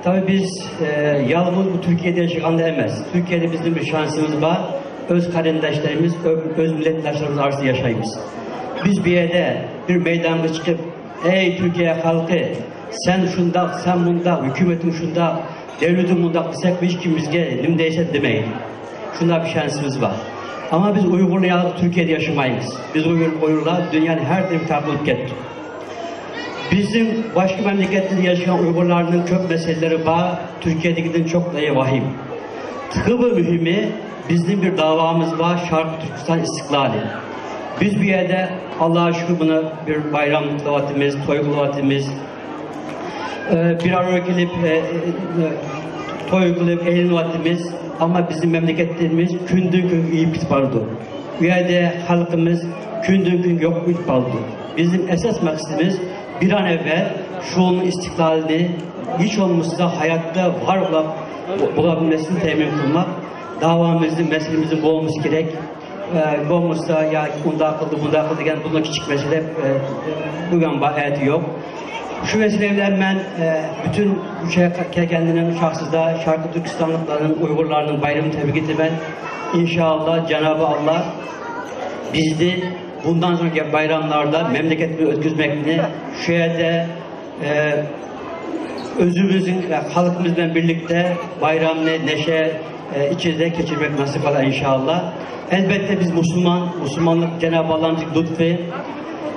تاۋى بىز، ئە، يالغۇز بۇ تۈركىيەدە ياشىغاندا ئەمەس. تۈركىيەدە بىزنىڭ بىر شانسىمىز بار. ئۆز قېرىنداشلىرىمىز، ئۆ-، ئۆز مىللەتداشلىرىمىز ئارىسىدا ياشايمىز. بىز بۇ يەردە بىر مەيدانغا چىقىپ، ئەي تۈركىيە خەلقى، سەن شۇنداق، سەن مۇنداق، ھۆكۈمىتىڭ شۇنداق، دۆلىتىڭ مۇنداق دېسەك، ھېچكىم بىزگە نېمە دەيسەن دېمەيدۇ. شۇنداق بىر شانسىمىز بار. ئەمما بىز ئۇيغۇرلار يالغۇز تۈركىيەدە ياشىمايمىز. بىز ئۇيغۇر، ئۇيغۇرلار دۇنيانىڭ ھەر يېرىگە تارقىلىپ كەتتۇق. بىزنىڭ باشقا مەملىكەتلەردە ياشىغان ئۇيغۇرلارنىڭ كۆپ مەسىلىلىرى بار، تۈركىيەدىكىدىن چوقۇم ۋاھىم. تېخىمۇ مۇھىمى، بىزنىڭ بىر داۋامىز بار، شەرقىي تۈركىستان ئىستىقلالى. بىز بۇ يەردە، ئاللاغا شۈكۈر، بۇنى بىر بايرام قىلىۋاتىمىز، توي قىلىۋاتىمىز. ئە، بىر ئارىغا كېلىپ، ئە، ئە، توي قىلىپ ئەيلىنىۋاتىمىز. ئەمما بىزنىڭ مەملىكەتلىرىمىز كۈندىن-كۈنگە ئېيىپ كېتىپ بارىدۇ. بۇ يەردە خەلقىمىز كۈندىن-كۈنگە يوق بولۇپ بارىدۇ. بىزنىڭ ئاساس مەقسىتىمىز بىر ئان ئەۋۋەل شۇنىڭ ئىستىقلالىنى ھېچ بولمىسا ھاياتتا ۋار بولاپ، بولاپ مەسىلىنى تەمىن قىلماق، داۋامىزنى، مەسىلىمىزنى بولمىسا كېرەك. ئە، بولمىسا يا ئۇنداق قىلدى، بۇنداق قىلدى دېگەن بۇنداق كىچىك مەسىلە، ئە، بۈگۈن بار، ئەتە يوق. شۇ ۋەسىلە بىلەن مەن، ئە، پۈتۈن مۇشۇ يەرگە كەلگەنلەرنىڭ شەخسىدە شەرقىي تۈركىستانلىقلارنىڭ، ئۇيغۇرلارنىڭ بايرىمىنى تەبرىك ئېتىمەن. ئىنشائاللا، جانابى ئاللا بىزنى بۇندىن سوڭقى بايراملاردا مەملىكەتتە ئۆتكۈزمەكنى، شۇ يەردە ئە، ئۆزىمىزنىڭ، ئە، خەلقىمىز بىلەن بىرلىكتە بايرامنى نەشە، ئە، ئىچىدە كەچۈرمەك ناسىپ قىلار ئىنشائاللا. ئەلبەتتە بىز مۇسۇلمان، مۇسۇلمانلىق جانابى ئاللامىزنىڭ لۇتفى.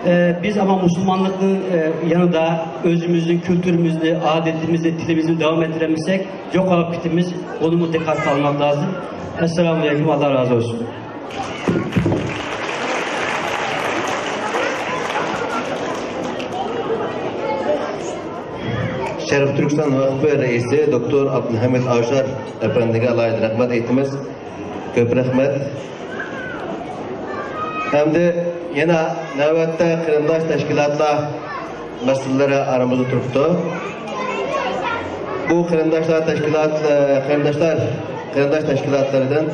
ئە، بىز ئەمما مۇسۇلمانلىقنىڭ، ئە، يېنىدا ئۆزىمىزنىڭ كۈلتۈرىمىزنى، ئادىتىمىزنى، تىلىمىزنى داۋام ئەتتۈرەلمىسەك، يوقاپ كېتىمىز. بۇنىمۇ دىققەتكە ئالماق لازىم. ئەسسالامۇ ئەلەيكۇم، ئاللا رازى بولسۇن. شەرقىي تۈركىستان ۋەقپى رەئىسى دوكتور ئابدۇلھەمىد ئاشار ئەپەندىگە ئالاھىدە رەھمەت ئېيتىمىز. كۆپ رەھمەت. ئەمدى يەنە نۆۋەتتە قېرىنداش تەشكىلاتلار مەسئۇللىرى ئارىمىزدا تۇرۇپتۇ. بۇ قېرىنداشلار تەشكىلات، قېرىنداشلار، قېرىنداش تەشكىلاتلىرىدىن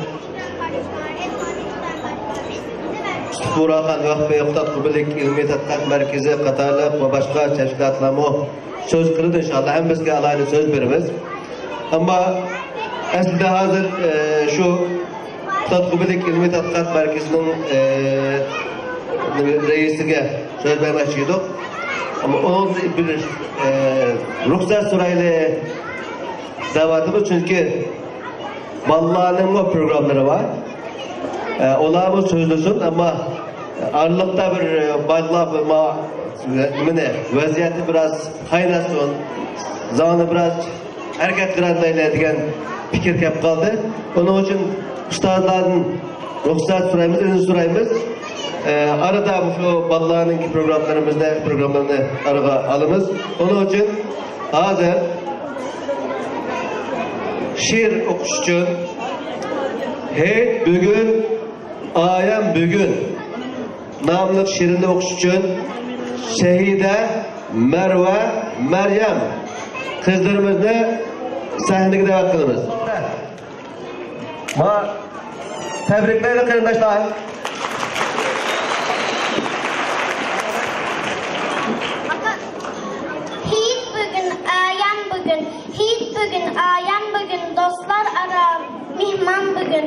ئۇستىپۇراخان ۋەقپى، ئۇستاد قۇبىلىك ئىلمىي تەتقىقات مەركىزى قاتارلىق ۋە باشقا تەشكىلاتلارمۇ سۆز قىلىدۇ ئىنشائاللا. ھەممىسىگە ئالاھىدە سۆز بېرىمىز. ئەمما ئەسلىدە ھازىر، ئە، شۇ ئۇستاد قۇبىلىك ئىلمىي تەتقىقات مەركىزىنىڭ، ئە، رەئىسىگە سۆز بەرمەكچى ئىدۇق. ئەمما ئۇنىڭدىن بىر، ئە، رۇخسەت سورايلى دەۋاتىمىز، چۈنكى بالىلارنىڭمۇ پروگراممىلىرى بار. ئە، ئۇلارمۇ سۆزلىسۇن، ئەمما ئارىلىقتا بىر، ئە، بالىلار بىر ما-، نېمىنى، ۋەزىيەتنى بىراز قايناتسۇن، زالنى بىراز ھەرىكەتلەندۈرەيلى دېگەن پىكىر كەپ قالدى. ئۇنىڭ ئۈچۈن ئۇستازلاردىن رۇخسەت سورايمىز، ئىزىن سورايمىز. ئە، ئارىدا مۇشۇ بالىلارنىڭكى پروگراملىرىمىزنى، پروگراملىرىنى ئارىغا ئالىمىز. ئۇنىڭ ئۈچۈن ھازىر شېئىر ئوقۇش ئۈچۈن ھېيت بۈگۈن، ئايەم بۈگۈن ناملىق شېئىرنى ئوقۇش ئۈچۈن شەھىدە، مەرۋە، مەريەم قىزلىرىمىزنى سەھنىگە دەۋەت قىلىمىز. ما، تەبرىكلەيلى قېرىنداشلار. ھېيت بۈگۈن، ئايەم بۈگۈن، ھېيت بۈگۈن، ئايەم بۈگۈن، دوستلار ئارا مېھمان بۈگۈن.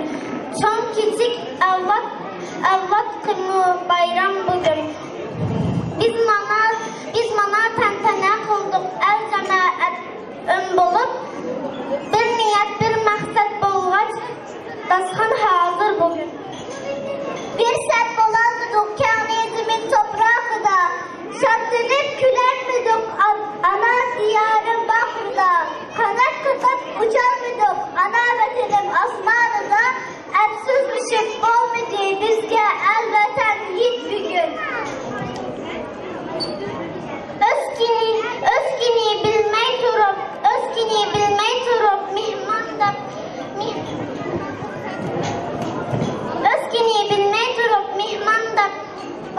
چوڭ كىچىك ئەۋلاد، ئەۋلاد قىمۇ بايرام بۈگۈن. بىز مانا، بىز مانا تەنتەنە قىلدۇق، ئەل جامائەت ئۈن بولۇپ، بىر نىيەت، بىر مەقسەت بولغاچ، داستىخان ھازىر بۈگۈن. بىر سەپ بولالمىدۇق كەڭرى زېمىن توپراقىدا، شادلىنىپ كۈلەلمىدۇق ئان-، ئانا دىيارىم باغرىدا، قانات قېقىپ ئۇچالمىدۇق ئانا ۋەتىنىم ئاسمانىدا. ئەپسۇسلىشىپ بولمىدى بىزگە ئەل ۋەتەن ھېيت بۈگۈن. ئۆز كۈنى، ئۆز كۈنى بىلمەي تۇرۇپ،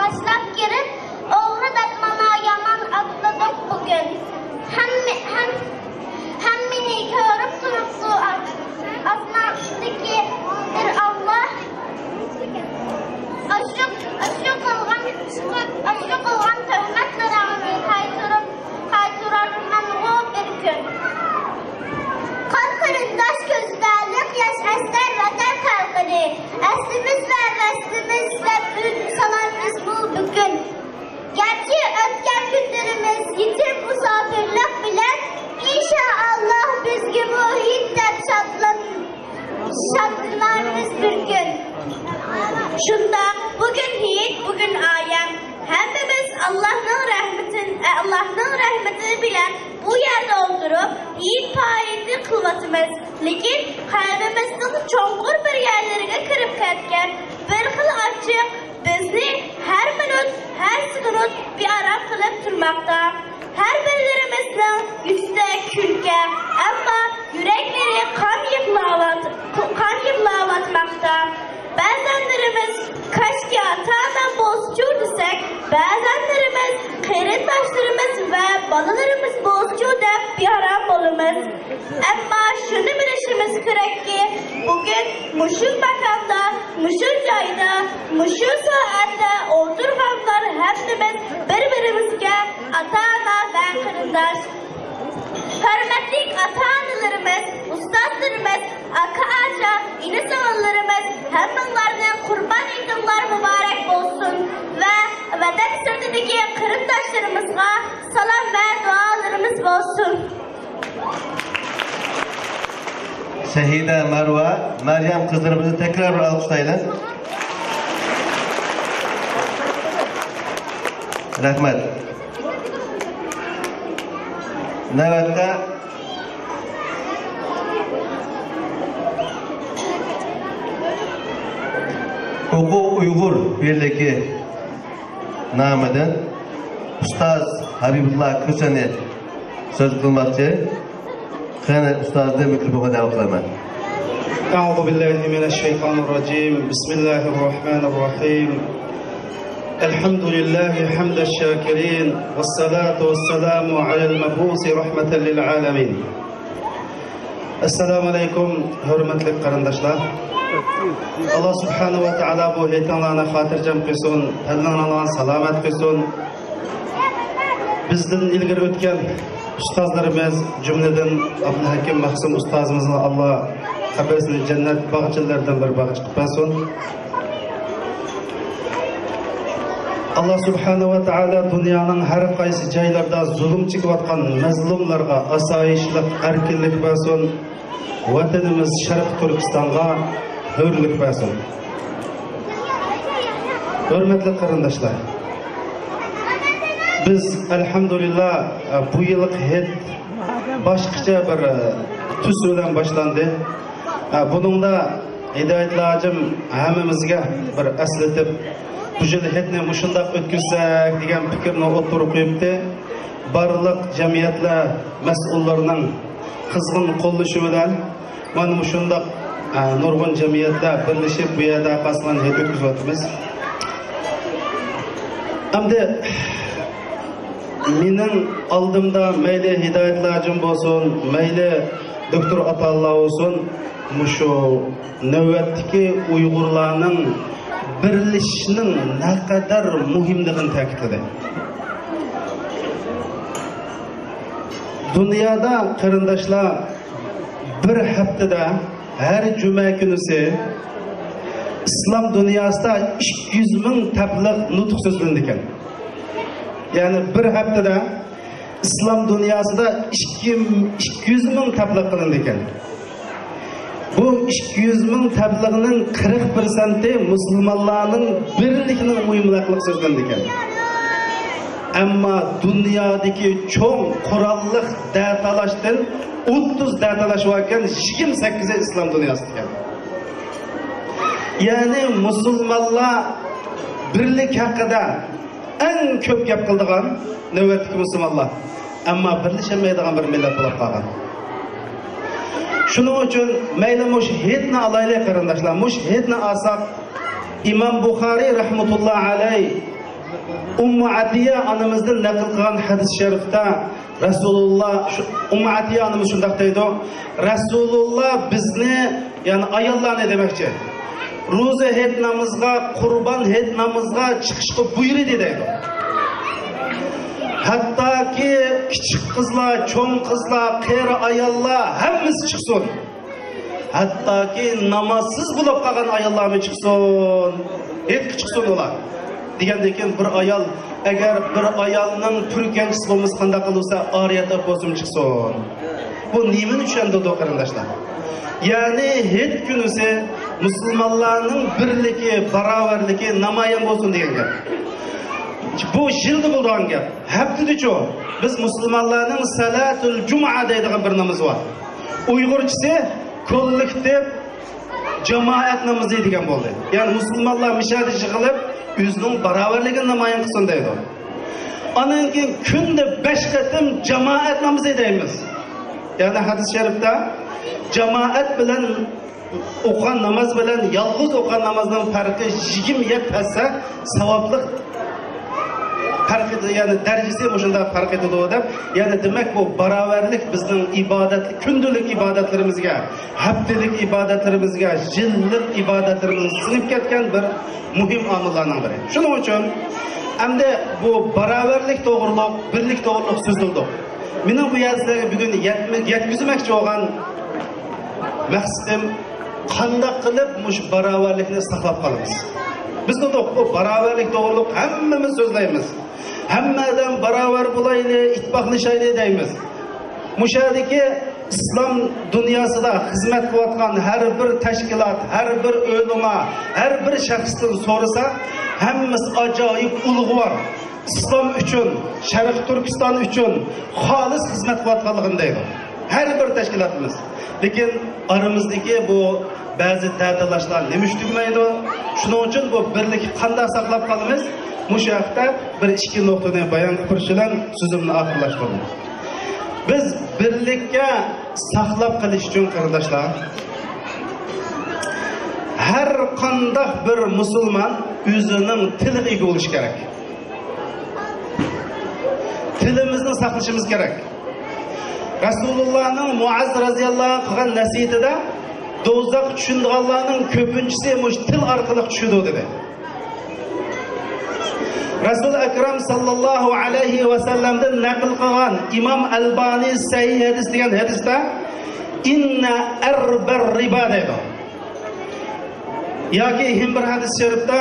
تاشلاپ كىرىپ، ئوغرى دەپ مانا يامان ئاتلىدۇق بۈگۈن. ھەممە، ھەم-، ھەممىنى كۆرۈپ تۇرۇپتۇ ئاس-، ئاسماندىكى بىر ئاللا. ئاشۇ، ئاشۇ قىلغان، ئاشۇ قىلغان تۆھمەتلىرىڭنى قايتۇرۇپ، قايتۇرارمەنغۇ بىر كۈن. قان قېرىنداش كۆزىدە لىق ياش ئەسلەر ۋەتەن خەلقىنى. ئەسلىمىز ۋە ۋەسلىمىز دەپ ئۈن سالامىمىزمۇ بۈگۈن. گەرچە ئۆتكەن كۈنلىرىمىز يېتىم مۇساپىرلىق بىلەن، ئىنشائاللا بىزگىمۇ ھېيت دەپ شادلىق، شادلىنارمىز بىر كۈن. شۇنداق، بۈگۈن ھېيت، بۈگۈن ئايەم. ھەممىمىز ئاللانىڭ رەھمىتى، ئاللانىڭ رەھمىتى بىلەن بۇ يەردە ئولتۇرۇپ، ھېيت پائالىيىتى قىلىۋاتىمىز. لېكىن قەلبىمىزنىڭ چوڭقۇر بىر يەرلىرىگە كىرىپ كەتكەن بىر خىل ئاچچىق بىزنى ھەر مىنۇت، ھەر سېكۇنت بىئارام قىلىپ تۇرماقتا. ھەر بىرلىرىمىزنىڭ يۈزىدە كۈلكە، ئەمما يۈرەكلىرى قان يىغلاۋات-، قان يىغلاۋاتماقتا. بەزەنلىرىمىز كاشكى ئاتا-ئانام بولسىچۇ دېسەك، بەزەنلىرىمىز قېرىنداشلىرىمىز ۋە بالىلىرىمىز بولسىچۇ دەپ بىئارام بولىمىز. ئەمما شۇنى بىلىشىمىز كېرەككى، بۈگۈن مۇشۇ ماكاندا، مۇشۇ جايدا، مۇشۇ سائەتتە ئولتۇرغانلار ھەممىمىز بىر-بىرىمىزگە ئاتا-ئانا ۋە قېرىنداش. ھۆرمەتلىك ئاتا-ئانىلىرىمىز، ئۇستازلىرىمىز، ئاكا-ئاچا، ئىنى-سىڭىللىرىمىز، ھەممىڭلارنى قۇربان ھېيتىڭلار مۇبارەك بولسۇن ۋە ۋەتەن سىرتىدىكى قېرىنداشلىرىمىزغا سالام ۋە دۇئالىرىمىز بولسۇن. سەھىدە، مەرۋا، مەريەم قىزلىرىمىزنى تەكرار بىر ئالقىشلايلى. رەھمەت. نۆۋەتتە ھوقۇق ئۇيغۇر بىرلىكى نامىدىن ئۇستاز ھەبىبۇللا كۈسەنى سۆز قىلماقچى. قېنى، ئۇستازنى مىكروفونغا دەۋەت قىلىمەن. أعوذ بالله من الشيطان الرجيم. بسم الله الرحمن الرحيم. الحمد لله حمد الشاكرين. والصلاة والسلام على المبعوث رحمة للعالمين. ئەسسالامۇ ئەلەيكۇم، ھۆرمەتلىك قېرىنداشلار. ئاللا سۇبھانەھۇ ۋە تائالا بۇ ھېيتىڭلارنى خاتىرجەم قىلسۇن، تەنلىرىڭلارنى سالامەت قىلسۇن. بىزدىن ئىلگىرى ئۆتكەن ئۇستازلىرىمىز، جۈملىدىن ئابدۇلھەكىم مەخسۇم ئۇستازىمىزنى ئاللا قەبرىسىنى جەننەت باغچىلىرىدىن بىر باغچە قىلىپ بەرسۇن. ئاللا سۇبھانەھۇ ۋە تائالا دۇنيانىڭ ھەر قايسى جايلىرىدا زۇلۇم چېكىۋاتقان مەزلۇملارغا ئاسايىشلىق، ئەركىنلىك بەرسۇن. ۋەتىنىمىز شەرقىي تۈركىستانغا ھۆرلۈك بەرسۇن. ھۆرمەتلىك قېرىنداشلار، بىز ئەلھەمدۇلىللا بۇ يىللىق ھېيت باشقىچە بىر تۈس بىلەن باشلاندى. بۇنىڭدا ھىدايەتلى ھاجىم ھەممىمىزگە بىر ئەسلىتىپ، بۇ يىل ھېيتنى مۇشۇنداق ئۆتكۈزسەك دېگەن پىكىرنى ئوتتۇرىغا قويۇپتى. بارلىق جەمئىيەتلەر مەسئۇللىرىنىڭ قىزغىن قوللىشى بىلەن مانا مۇشۇنداق، ئە، نۇرغۇن جەمئىيەتلەر بىرلىشىپ بۇ يەردە قاسقان ھېيت ئۆتكۈزۈۋاتىمىز. ئەمدى مېنىڭ ئالدىمدا مەيلى ھىدايەتلى ھاجىم بولسۇن، مەيلى دوكتور ئاتاللا بولسۇن، مۇشۇ نۆۋەتتىكى ئۇيغۇرلارنىڭ بىرلىشىشنىڭ نەقەدەر مۇھىملىقىنى تەكىتلىدى. دۇنيادا، قېرىنداشلار، بىر ھەپتىدە ھەر جۈمە كۈنىسى ئىسلام دۇنياسىدا ئىككى يۈز مىڭ تەبلىغ نۇتۇق سۆزلىنىدىكەن. يەنى بىر ھەپتىدە ئىسلام دۇنياسىدا ئىككى، ئىككى يۈز مىڭ تەبلىغ قىلىنىدىكەن. بۇ ئىككى يۈز مىڭ تەبلىغنىڭ قىرىق پىرسەنتى مۇسۇلمانلارنىڭ بىرلىكىنىڭ مۇھىملىقلىق سۆزلىنىدىكەن. ئەمما دۇنيادىكى چوڭ قوراللىق دەتالاشتىن ئوتتۇز دەتالاش باركەن، يىگىرمە سەككىزى ئىسلام دۇنياسىدىكەن. يەنى مۇسۇلمانلار بىرلىك ھەققىدە ئەڭ كۆپ گەپ قىلىدىغان نۆۋەتتىكى مۇسۇلمانلار، ئەمما بىرلىشەلمەيدىغان بىر مىللەت بولۇپ قالغان. شۇنىڭ ئۈچۈن مەيلى مۇشۇ ھېيتنى ئالايلى، قېرىنداشلار، مۇشۇ ھېيتنى ئالساق، ئىمام بۇخارىي رەھمەتۇللا ئەلەي ئۇممۇ ئەتىيە ئانىمىزدىن نەقىل قىلغان ھەدىس شەرىفتە رەسۇلۇللا، شۇ، ئۇممۇ ئەتىيە ئانىمىز شۇنداق دەيدۇ، رەسۇلۇللا بىزنى، يەنى ئاياللارنى دېمەكچى، روزا ھېيت نامىزىغا، قۇربان ھېيت نامىزىغا چىقىشقا بۇيرۇدى دەيدۇ. ھەتتاكى كىچىك قىزلار، چوڭ قىزلار، قېرى ئاياللار ھەممىسى چىقسۇن. ھەتتاكى نامازسىز بولۇپ قالغان ئاياللارمۇ چىقسۇن، ھېيتقا چىقسۇن ئۇلار. دېگەندىن كېيىن بىر ئايال، ئەگەر بىر ئايالنىڭ پۈركەنچىسى بولمىسا قانداق قىلىۋاتسا، ئارىيەت ئاپ بولسىمۇ چىقسۇن. بۇ نېمىنى چۈشەندۈرىدۇ، قېرىنداشلار؟ يەنى ھېيت كۈنىسى مۇسۇلمانلارنىڭ بىرلىكى، باراۋەرلىكى نامايان بولسۇن دېگەن گەپ. بۇ يىلدا بولىدىغان گەپ. ھەپتىدىچۇ؟ بىز مۇسۇلمانلارنىڭ سەلاتۇل جۇمۇئە دەيدىغان بىر نامىزى بار. ئۇيغۇرچىسى كوللېكتىپ جامائەت نامىزى دېگەن بولدى. يەنى مۇسۇلمانلار مۇشۇ يەردە يىغىلىپ، ئۆزىنىڭ باراۋەرلىكىنى نامايان قىلسۇن دەيدۇ. ئانان كېيىن كۈندە بەش قېتىم جامائەت نامىزى دەيمىز. يەنى ھەدىس شەرىپتە جامائەت بىلەن ئوقۇغان ناماز بىلەن يالغۇز ئوقۇغان نامازنىڭ پەرقى يىگىرمە يەتتە ھەسسە ساۋابلىق پەرق ئېتىدۇ، يەنى دەرىجىسى مۇشۇنداق پەرق ئېتىدۇ دەپ، يەنى دېمەك، بۇ باراۋەرلىك بىزنىڭ ئىبادەت، كۈندىلىك ئىبادەتلىرىمىزگە، ھەپتىلىك ئىبادەتلىرىمىزگە، يىللىق ئىبادەتلىرىمىزگە سىڭىپ كەتكەن بىر مۇھىم ئامىللارنىڭ بىرى. شۇنىڭ ئۈچۈن ئەمدى بۇ باراۋەرلىك توغرۇلۇق، بىرلىك توغرۇلۇق سۆزلىدۇق. مېنىڭ بۇ يەردە سىلەرگە بۈگۈن يەتمە-، يەتكۈزمەكچى بولغان مەقسىتىم، قانداق قىلىپ مۇشۇ باراۋەرلىكنى ساقلاپ قالىمىز؟ بىز دېدۇق، بۇ باراۋەرلىك توغرۇلۇق ھەممىمىز سۆزلەيمىز. ھەممە ئادەم باراۋەر بولايلى، ئىتتىپاقلىشايلى دەيمىز. مۇشۇ يەردىكى ئىسلام دۇنياسىدا خىزمەت قىلىۋاتقان ھەر بىر تەشكىلات، ھەر بىر ئۆلىما، ھەر بىر شەخستىن سورىسا، ھەممىسى ئاجايىپ ئۇلۇغۋار. ئىسلام ئۈچۈن، شەرقىي تۈركىستان ئۈچۈن خالىس خىزمەت قىلىۋاتقانلىقىنى دەيدۇ ھەر بىر تەشكىلاتىمىز. لېكىن ئارىمىزدىكى بۇ بەزى دەدىلاشلار نېمە ئۈچۈن تۈگىمەيدۇ؟ شۇنىڭ ئۈچۈن بۇ بىرلىكنى قانداق ساقلاپ قالىمىز؟ مۇشۇ ھەقتە بىر ئىككى نۇقتىنى بايان قىلىپ بېرىش بىلەن سۆزۈمنى ئاخىرلاشتۇردۇم. بىز بىرلىككە ساقلاپ قېلىش ئۈچۈن، قېرىنداشلار، ھەر قانداق بىر مۇسۇلمان ئۆزىنىڭ تىلىغا ئىگە بولۇشى كېرەك. تىلىمىزنى ساقلىشىمىز كېرەك. رەسۇلۇللانىڭ مۇئاز رەزىياللاھۇ ئەنھۇ قىلغان نەسىھىتىدە، دوزاخقا چۈشىدىغانلارنىڭ كۆپىنچىسى مۇشۇ تىل ئارقىلىق چۈشىدۇ، دېدى. رەسۇل ئەكرەم ساللاللاھۇ ئەلەيھى ۋەسەللەمدىن نەقىل قىلغان ئىمام ئەلبانى سەھىھ ھەدىس دېگەن ھەدىستە، «ئىننە ئەربەر رىبا» دەيدۇ. ياكى ھېم بىر ھەدىس شەرىپتە،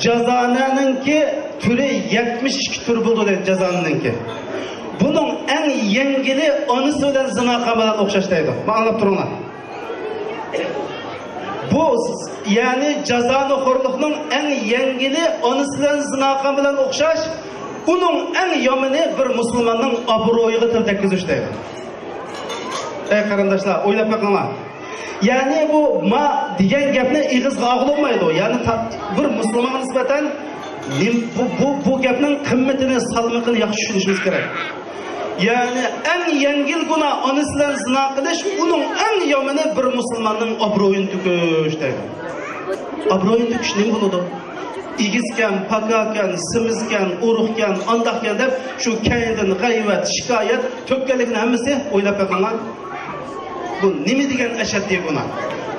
جازانەنىڭكى تۈرى يەتمىش ئىككى تۈر بولىدۇ دەيدۇ، جازانەنىڭكى. بۇنىڭ ئەڭ يەڭگىلى ئانىسى بىلەن زىنا قىلغان بىلەن ئوخشاش دەيدۇ. مانا ئاڭلاپ تۇرۇڭلار. بۇ، يەنى جازانىخورلۇقنىڭ ئەڭ يەڭگىلى ئانىسى بىلەن زىنا قىلغان بىلەن ئوخشاش، ئۇنىڭ ئەڭ يامىنى بىر مۇسۇلماننىڭ ئابرۇيىغا تىل تەگكۈزۈش دەيدۇ. ئەي قېرىنداشلار، ئويلاپ بېقىڭلار. يەنى بۇ ما دېگەن گەپنى ئېغىزغا ئالغىلى بولمايدۇ. يەنى تا-، بىر مۇسۇلمانغا نىسبەتەن نېم-، بۇ، بۇ، بۇ گەپنىڭ قىممىتىنى، سالمىقىنى ياخشى چۈشىنىشىمىز كېرەك. يەنى ئەڭ يەڭگىل گۇناھ ئانىسى بىلەن زىنا قىلىش، ئۇنىڭ ئەڭ يامىنى بىر مۇسۇلماننىڭ ئابرۇيىنى تۆكۈش دەيدۇ. ئابرۇيىنى تۆكۈش نېمە بولىدۇ؟ ئېگىزكەن، پاكاكەن، سېمىزكەن، ئورۇقكەن، ئانداقكەن دەپ شۇ كەينىدىن غەيۋەت، شىكايەت، تۆككەنلىكنى ھەممىسى ئويلاپ بېقىڭلار. بۇ نېمە دېگەن ئەشەددىي گۇناھ؟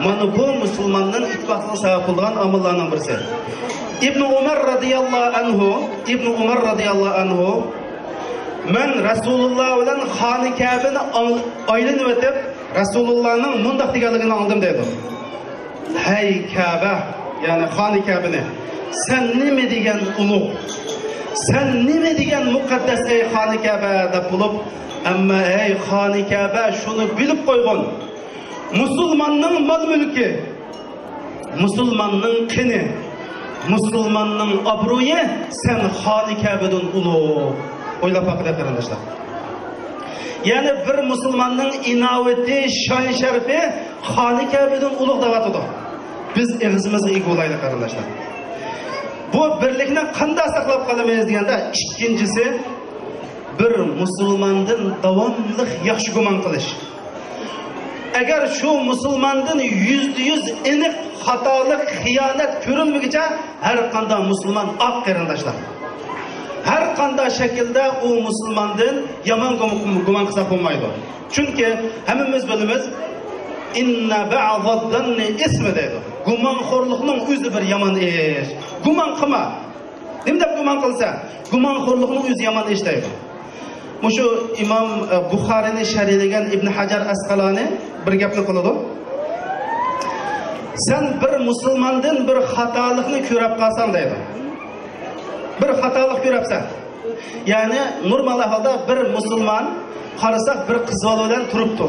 مانا بۇ مۇسۇلماننىڭ ئىتتىپاقلىقىغا سەۋەب بولىدىغان ئامىللارنىڭ بىرسى. ئىبنى ئۇمەر رەزىياللاھۇ ئەنھۇ، ئىبنى ئۇمەر رەزىياللاھۇ ئەنھۇ، مەن رەسۇلۇللا بىلەن خانە كەبىنى ئاڭ-، ئايلىنىۋېتىپ، رەسۇلۇللانىڭ مۇنداق دېگەنلىكىنى ئاڭلىدىم دەيدۇ. ھەي كەبە، يەنى خانە كەبىنى، سەن نېمە دېگەن ئۇلۇغ، سەن نېمە دېگەن مۇقەددەس، ئەي خانە كەبە، دەپ بولۇپ، ئەمما ئەي خانە كەبە، شۇنى بىلىپ قويغىن، مۇسۇلماننىڭ مال-مۈلكى، مۇسۇلماننىڭ قېنى، مۇسۇلماننىڭ ئابرۇيى سەن خانە كەبىدىن ئۇلۇغ. ئويلاپ باققىلى قېرىنداشلار. يەنى بىر مۇسۇلماننىڭ ئىناۋىتى، شان-شەرىپى خانە كەبىدىن ئۇلۇغ دەۋاتىدۇ. بىز ئېغىزىمىزغا ئىگە بولايلى قېرىنداشلار. بۇ بىرلىكنى قانداق ساقلاپ قالىمىز دېگەندە، ئىككىنچىسى، بىر مۇسۇلماندىن داۋاملىق ياخشى گۇمان قىلىش. ئەگەر شۇ مۇسۇلماندىن يۈزدە يۈز ئېنىق خاتالىق، خىيانەت كۆرۈنمىگۈچە، ھەر قانداق مۇسۇلمان ئاق قېرىنداشلار. ھەر قانداق شەكىلدە ئۇ مۇسۇلماندىن يامان گۇم-، گۇمان قىلساق بولمايدۇ. چۈنكى ھەممىمىز بىلىمىز، «ئىننە بەئزەززەننى ئىسم» دەيدۇ. گۇمانخورلۇقنىڭ ئۆزى بىر يامان ئىش. گۇمان قىلما. نېمە دەپ گۇمان قىلسا؟ گۇمانخورلۇقنىڭ ئۆزى يامان ئىش دەيدۇ. مۇشۇ ئىمام، ئە، بۇخارىنى شەرھلىگەن ئىبن ھەجەر ئەسقالانى بىر گەپنى قىلىدۇ. سەن بىر مۇسۇلماندىن بىر خاتالىقنى كۆرۈپ قالساڭ دەيدۇ. بىر خاتالىق كۆرۈپسەن. يەنى نورمال ئەھۋالدا بىر مۇسۇلمان قارىساق بىر قىز بالا بىلەن تۇرۇپتۇ.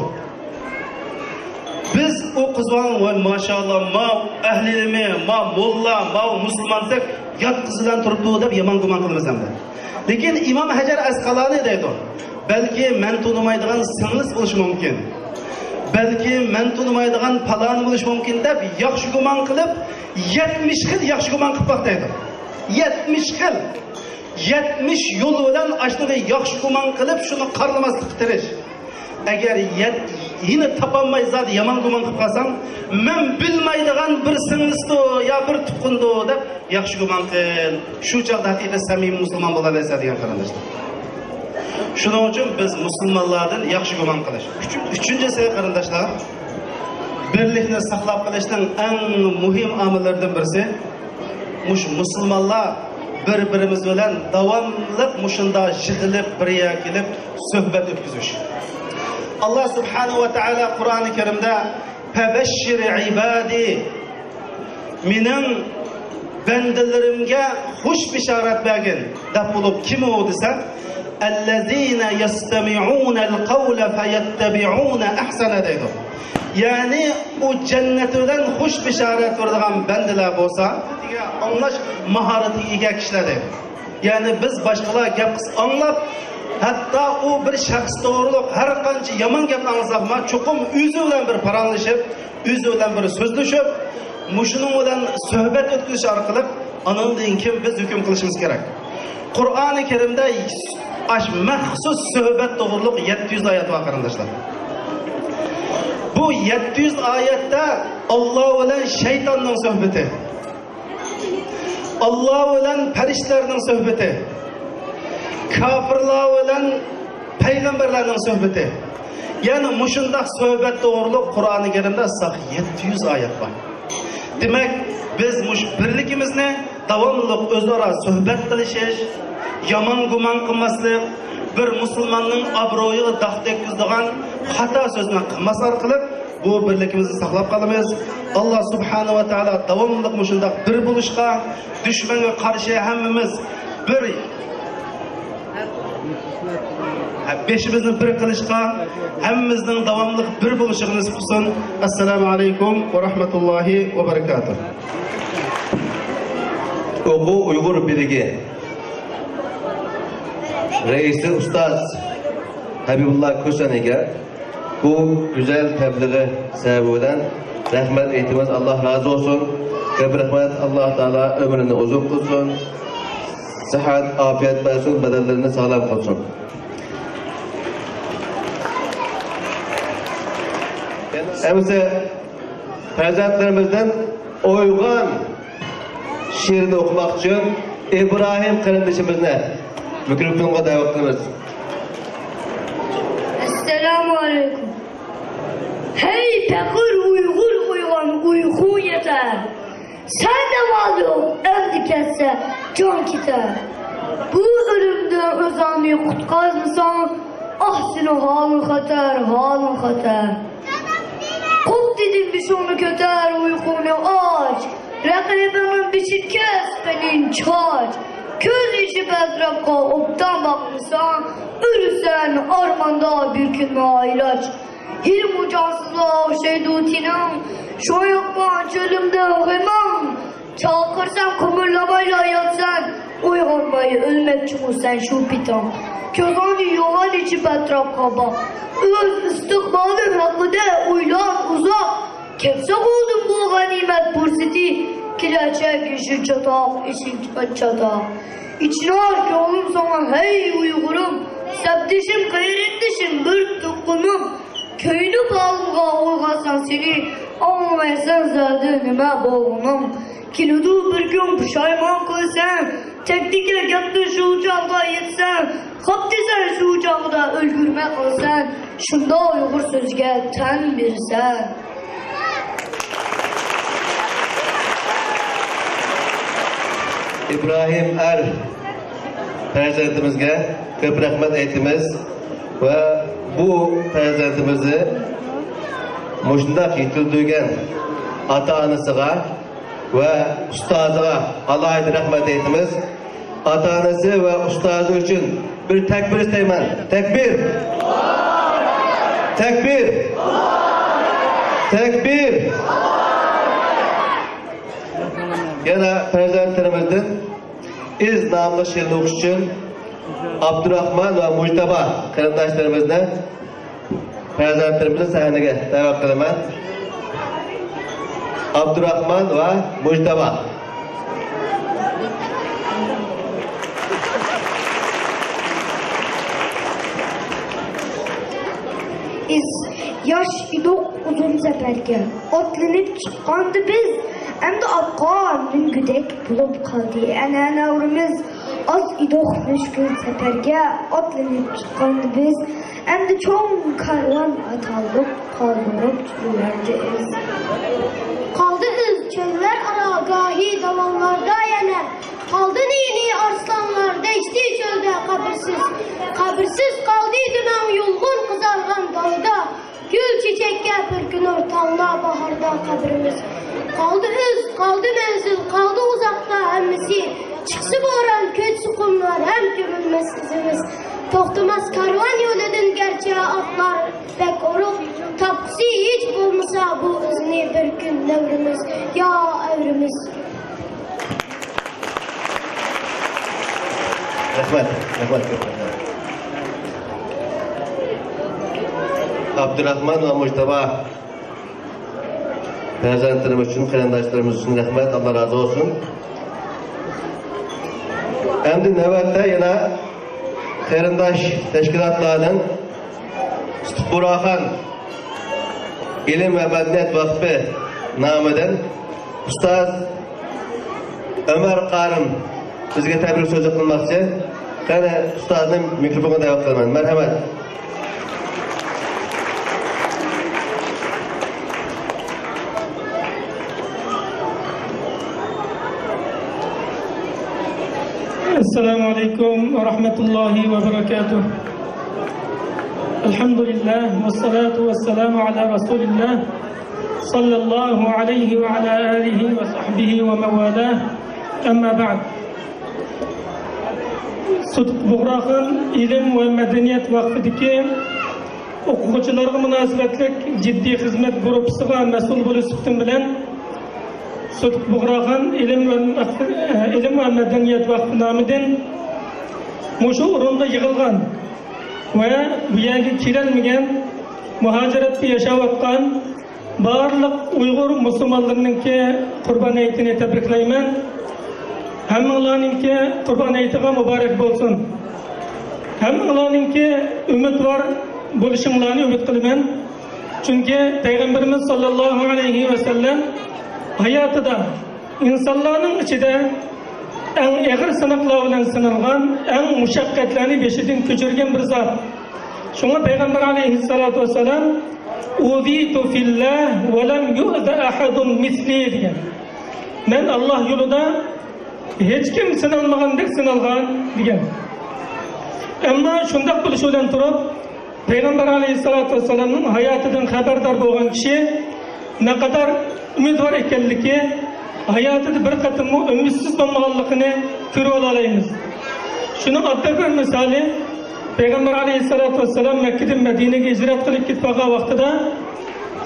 بىز ئۇ قىز بالىنى، «ۋاي ماشائاللا، ماۋۇ ئەھلى ئىلمى، ماۋۇ موللا، ماۋۇ مۇسۇلمان دېسەك، يات قىز بىلەن تۇرۇپتۇ» دەپ يامان گۇمان قىلىمىز ئەمدى. لېكىن ئىمام ھەجەر ئەسقالانى دەيدۇ، «بەلكى مەن تونۇمايدىغان سىڭلىس بولۇشى مۇمكىن. بەلكى مەن تونۇمايدىغان پالانى بولۇشى مۇمكىن» دەپ ياخشى گۇمان قىلىپ، يەتمىش خىل ياخشى گۇمان قىلىپ باق دەيدۇ. يەتمىش خىل. يەتمىش يول بىلەن ئاشۇنى ياخشى گۇمان قىلىپ، شۇنى قارىلىماسلىققا تىرىش. ئەگەر يەت-، يەنە تاپالماي زادى يامان گۇمان قىلىپ قالساڭ، مەن بىلمەيدىغان بىر سىڭلىسىدۇ يا بىر تۇغقىنىدۇ دەپ ياخشى گۇمان قىل. شۇ چاغدا ھەقىقىي سەمىمىي مۇسۇلمان بولالايسەن دېگەن قېرىنداشلار. شۇنىڭ ئۈچۈن بىز مۇسۇلمانلاردىن ياخشى گۇمان قىلىش. ئۈچ-، ئۈچىنچىسى قېرىنداشلار، بىرلىكنى ساقلاپ قېلىشنىڭ ئەڭ مۇھىم ئامىللىرىدىن بىرسى، مۇشۇ مۇسۇلمانلار بىر-بىرىمىز بىلەن داۋاملىق مۇشۇنداق يىغىلىپ، بىر يەرگە كېلىپ سۆھبەت ئۆتكۈزۈش. ئاللا سۇبھانەھۇ ۋە تائالا قۇرئانى كەرىمدە، «فەبەششىر ئىبادى»، «مېنىڭ بەندىلىرىمگە خۇش بېشارەت بەرگىن» دەپ بولۇپ، كىم ئۇ دېسە، «ئەللەزىنە يەستەمىئۇنەل قەۋلە فەيەتتەبىئۇنە ئەھسەنە» دەيدۇ. يەنى ئۇ جەننەت بىلەن خۇش بېشارەت بېرىدىغان بەندىلەر بولسا، ئاڭلاش ماھارىتىگە ئىگە كىشىلەر دەيدۇ. يەنى بىز باشقىلار گەپ قىلسا ئاڭلاپ، ھەتتا ئۇ بىر شەخس توغرۇلۇق ھەر قانچە يامان گەپنى ئاڭلىساقمۇ، چوقۇم ئۆزى بىلەن بىر پاراڭلىشىپ، ئۆزى بىلەن بىر سۆزلىشىپ، مۇشۇنىڭ بىلەن سۆھبەت ئۆتكۈزۈش ئارقىلىق ئانىڭدىن كېيىن بىز ھۆكۈم قىلىشىمىز كېرەك. قۇرئانى كەرىمدە ئاش مەخسۇس سۆھبەت توغرۇلۇق يەتتە يۈز ئايەت بار، قېرىنداشلار. بۇ يەتتە يۈز ئايەتتە ئاللا بىلەن شەيتاننىڭ سۆھبىتى، ئاللا بىلەن پەرىشتىلەرنىڭ سۆھبىتى، كاپىرلار بىلەن پەيغەمبەرلەرنىڭ سۆھبىتى. يەنى مۇشۇنداق سۆھبەت توغرۇلۇق قۇرئانى كەرىمدە ساق يەتتە يۈز ئايەت بار. دېمەك، بىز مۇشۇ بىرلىكىمىزنى داۋاملىق ئۆزئارا سۆھبەت قىلىشىش، يامان گۇمان قىلماسلىق، بىر مۇسۇلماننىڭ ئابرۇيىغا داغ تەگكۈزىدىغان خاتا سۆزنى قىلماس ئارقىلىق بۇ بىرلىكىمىزنى ساقلاپ قالىمىز. ئاللا سۇبھانەھۇ ۋە تائالا داۋاملىق مۇشۇنداق بىر بولۇشقا، دۈشمەنگە قارشى ھەممىمىز بىر، بېشىمىزنى بىر قىلىشقا، ھەممىمىزنىڭ داۋاملىق بىر بولۇشىغا نېسىپ قىلسۇن. ئەسسالامۇ ئەلەيكۇم ۋە رەھمەتۇللاھى ۋە بەرىكاتۇھ. ئوقۇ ئۇيغۇر بىرلىكى رەئىسى ئۇستاز ھەبىبۇللا كوچانىگە بۇ گۈزەل تەبلىغى سەۋەبى بىلەن رەھمەت ئېيتىمىز. ئاللا رازى بولسۇن. كۆپ رەھمەت. ئاللا تائالا ئۆمرىنى ئۇزۇن قىلسۇن. سىھھەت، ئاپىيەت بەرسۇن، بەدەنلىرىنى ساغلام قىلسۇن. ئەمىسە پەرزەنتلىرىمىزدىن «ئويغان» شېئىرىنى ئوقۇماق ئۈچۈن ئىبراھىم قېرىندىشىمىزنى مىكروفونغا دەۋەت قىلىمىز. ئەسسالامۇ ئەلەيكۇم. ھەي پەقىر ئۇيغۇر، ئويغان، ئۇيقۇڭ يېتەر. سەندە مال يوق، ئەمدى كەتسە جان كېتەر. بۇ ئۆلۈمدىن ئۆزۈڭنى قۇتقارمىساڭ، ئاھ سېنىڭ ھالىڭ خەتەر، ھالىڭ خەتەر. قوپ دېدىم بېشىڭنى كۆتەر، ئۇيقۇڭنى ئاچ. رەقىبىڭنىڭ بېشىنى كەس، قېنىنى چاچ. كۆز يېشى ئەتراپقا ئوبدان باقمىساڭ، ئۆلىسەن ئارماندا بىر كۈن نائىلاج. ھېلىمۇ جانسىزلا ئوخشايدۇ تېنىڭ، شۇڭا يوقما چۆلۈمدە غېمىڭ. چاقىرسام قىمىرلىمايلا ياتىسەن، ئويغانماي ئۆلمەكچىغۇ سەن شۇ پېتىڭ. كۆزۈڭنى يوغان ئېچىپ ئەتراپقا باق، ئۆز ئىستىقبالىڭ ھەققىدە ئويلان ئۇزاق. كەتسە بولدى بۇ غەنىيمەت پۇرسىتى، كېلەچەك يېشىل چاتاق، ئېسىڭ چاتاق. ئېچىنار كۆڭلۈم ساڭا ھەي ئۇيغۇرۇم، سەپدىشىم، قېرىندىشىم، بىر تۇغقىنىم. كۆيۈنۈپ ھالىمغا ئويغاتساڭ سېنى، ئاڭلىمايسەن زادى نېمە بولغىنىڭ. كېلىدۇ بىر كۈن پۇشايمان قىلىسەن، تەكتىكە گەپتۇر شۇ چاغدا يەتسەم، خاپ دېسەم شۇ چاغدا ئۈلگۈرمەي قالىسەن، شۇنداق ئۇيغۇر سۆزىگە تەن بېرىسەن. ئىبراھىم ئەر پەرزەنتىمىزگە كۆپ رەھمەت ئېيتىمىز ۋە بۇ پەرزەنتىمىزنى مۇشۇنداق يېتىلدۈرگەن ئاتا-ئانىسىغا ۋە ئۇستازىغا ئالاھىدە رەھمەت ئېيتىمىز. ئاتا-ئانىسى ۋە ئۇستازى ئۈچۈن بىر تەكبىر ئىستەيمەن. تەكبىر! تەكبىر! تەكبىر! يەنە پەرزەنتلىرىمىزدىن ئىز ناملىق شېئىرنى ئوقۇش ئۈچۈن ئابدۇراخمان ۋە مۇجتەبا قېرىنداشلىرىمىزنى، پەرزەنتلىرىمىزنى سەھنىگە دەۋەت قىلىمەن. ئابدۇراخمان ۋە مۇجتەبا. بىز ياش ئىدۇق ئۇزۇن سەپەرگە، ئاتلىنىپ چىققاندا بىز، ئەمدى ئاتقا مىنگۈدەك بولۇپ قالدى ئەنئەنىمىز. ئاز ئىدۇق مۈشكۈل سەپەرگە، ئاتلىنىپ چىققاندا بىز، ئەمدى چوڭ كارۋان ئاتالدۇق، قالدۇرۇپ چۆللەردە ئىز. قالدى ئىز چۆللەر ئارا، گاھى داۋانلاردا يەنە. قالدى نى-نى ئارسلانلار دەشتى چۆلدە قەبرىسىز. قەبرىسىز قالدى دۈمەڭ يۇلغۇن قىزارغان دالىدا. گۈل چېچەككە پۈركىنۇر تاڭدا باھاردا قەبرىمىز. قالدى ئىز، قالدى مەنزىل، قالدى ئۇزاقتا ھەممىسى. چىقسا بوران، كۆچسە قۇملار ھەم كۆمۈلمەس ئىزىمىز. توختىماس كارۋان يولىدىن گەرچە ئاتلار بەك ئورۇق، تاپقۇسى ھېچ بولمىسا بۇ ئىزنى بىر كۈن نەۋرىمىز يا ئەۋرىمىز. رەھمەت، رەھمەت كۆپ. ئابدۇراخمان ۋە مۇجتەبا پەرزەنتلىرىمىز ئۈچۈن، قېرىنداشلىرىمىز ئۈچۈن رەھمەت، ئاللا رازى بولسۇن. ئەمدى نۆۋەتتە يەنە قېرىنداش تەشكىلاتلارنىڭ سۇتۇق بۇغراخان ئىلىم ۋە مەدەنىيەت ۋەقپى نامىدىن ئۇستاز ئۆمەر قارىم بىزگە تەبرىك سۆزى قىلماقچى. قېنى، ئۇستازنى مىكروفونغا دەۋەت قىلىمەن. مەرھەمەت. السلام عليكم ورحمة الله وبركاته. الحمد لله والصلاة والسلام على رسول الله صلى الله عليه وعلى آله وصحبه ومن والاه. أما بعد. سۇتۇق بۇغراخان ئىلىم ۋە مەدەنىيەت ۋەقپىدىكى ئوقۇغۇچىلارغا مۇناسىۋەتلىك جىددىي خىزمەت گۇرۇپپىسىغا مەسئۇل بولۇش سۈپىتىم بىلەن، سۇتۇق بۇغراخان ئىلىم ۋە، ئىلىم ۋە مەدەنىيەت ۋەقپى نامىدىن مۇشۇ ئورۇنغا يىغىلغان ۋە بۇ يەرگە كېلەلمىگەن، مۇھاجىرەتتە ياشاۋاتقان بارلىق ئۇيغۇر مۇسۇلمانلىرىنىڭكى قۇربان ھېيتىنى تەبرىكلەيمەن. ھەممىڭلارنىڭكى قۇربان ھېيتىغا مۇبارەك بولسۇن. ھەممىڭلارنىڭكى ئۈمىدۋار بولۇشۇڭلارنى ئۈمىد قىلىمەن. چۈنكى پەيغەمبىرىمىز ساللاللاھۇ ئەلەيھى ۋەسەللەم ھاياتىدا ئىنسانلارنىڭ ئىچىدە ئەڭ ئېغىر سىناقلار بىلەن سىنالغان، ئەڭ مۇشەققەتلەرنى بېشىدىن كۆچۈرگەن بىر زات. شۇڭا پەيغەمبەر ئەلەيھىسسالاتۇ ۋەسسالام، «ئۇزىتۇ فىللاھ ۋە لەم يۇئزە ئەھەدۇن مىسلى» دېگەن. «مەن ئاللاھ يولىدا ھېچكىم سىنالمىغاندەك سىنالغان» دېگەن. ئەمما شۇنداق بولۇشى بىلەن تۇرۇپ، پەيغەمبەر ئەلەيھىسسالاتۇ ۋەسسالامنىڭ ھاياتىدىن خەۋەردار بولغان كىشى نەقەدەر ئۈمىدۋار ئىكەنلىكى، ھاياتىدا بىر قېتىممۇ ئۈمىدسىز بولمىغانلىقىنى كۆرۈۋالالايمىز. شۇنىڭ ئاددىي بىر مىسالى، پەيغەمبەر ئەلەيھىسسالاتۇ ۋەسسالام مەككىدىن مەدىنىگە ھىجرەت قىلىپ كېتىپ بارغان ۋاقتىدا،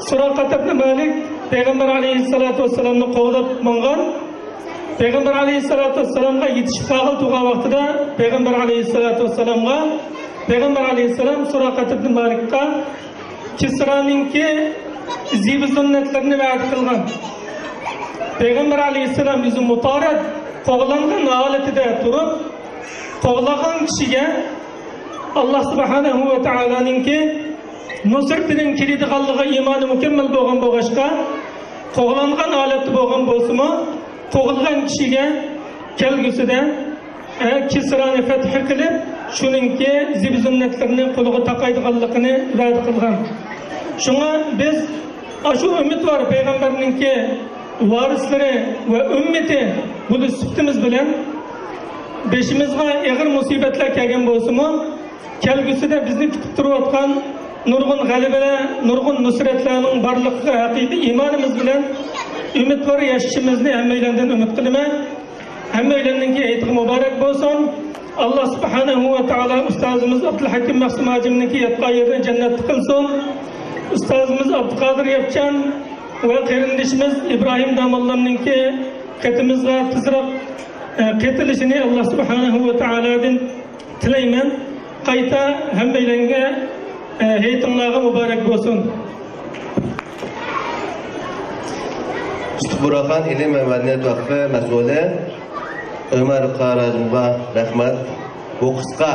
سۇراقەت ئىبنى مالىك پەيغەمبەر ئەلەيھىسسالاتۇ ۋەسسالامنى قوغلاپ ماڭغان. پەيغەمبەر ئەلەيھىسسالاتۇ ۋەسسالامغا يېتىشىپ قالغىلى تۇرغان ۋاقتىدا، پەيغەمبەر ئەلەيھىسسالاتۇ ۋەسسالامغا، پەيغەمبەر ئەلەيھىسسالام سۇراقەت ئىبنى مالىكقا كىسرانىڭكى زىبۇ زىننەتلىرىنى ۋەدە قىلغان. پەيغەمبەر ئەلەيھىسسالام ئۆزى مۇتارەد، قوغلانغان ھالىتىدە تۇرۇپ، قوغلىغان كىشىگە ئاللاھ سۇبھانەھۇ ۋە تائالانىڭكى نۇسرىتىنىڭ كېلىدىغانلىقىغا ئىمانى مۇكەممەل بولغان بولغاچقا، قوغلانغان ھالەتتە بولغان بولسىمۇ، قوغلىغان كىشىگە كەلگۈسىدە كىسرانى فەتھ قىلىپ، شۇنىڭكى زىبۇ زىننەتلىرىنى قولىغا تاقايدىغانلىقىنى ۋەدە قىلغان. شۇڭا بىز ئاشۇ ئۈمىدۋار پەيغەمبەرنىڭكى ۋارىسلىرى ۋە ئۈممىتى بولۇش سۈپىتىمىز بىلەن، بېشىمىزغا ئېغىر مۇسىبەتلەر كەلگەن بولسىمۇ، كەلگۈسىدە بىزنى كۈتۈپ تۇرۇۋاتقان نۇرغۇن غەلىبىلەر، نۇرغۇن نۇسرەتلەرنىڭ بارلىقىغا ھەقىقىي ئىمانىمىز بىلەن ئۈمىدۋار ياشىشىمىزنى ھەممەيلەندىن ئۈمىد قىلىمەن. ھەممەيلەننىڭكى ھېيتىغا مۇبارەك بولسۇن. ئاللا سۇبھانەھۇ ۋە تائالا ئۇستازىمىز ئابدۇلھەكىم مەخسۇم ھاجىمنىڭكى ياتقان يېرىنى جەننەتتە قىلسۇن. ئۇستازىمىز ئابدۇقادىر ياپچان ۋە قېرىندىشىمىز ئىبراھىم داموللامنىڭكى قېتىمىزغا تېزراق، ئە، قېتىلىشىنى ئاللا سۇبھانەھۇ ۋە تائالادىن تىلەيمەن. قايتا ھەممەيلەنگە، ئە، ھېيتىڭلارغا مۇبارەك بولسۇن. ئۇستاز بۇرھان ئىلىم ۋە مەدەنىيەت ۋەقفى مەسئۇلى ئۆمەر قاراجىمغا رەھمەت. بۇ قىسقا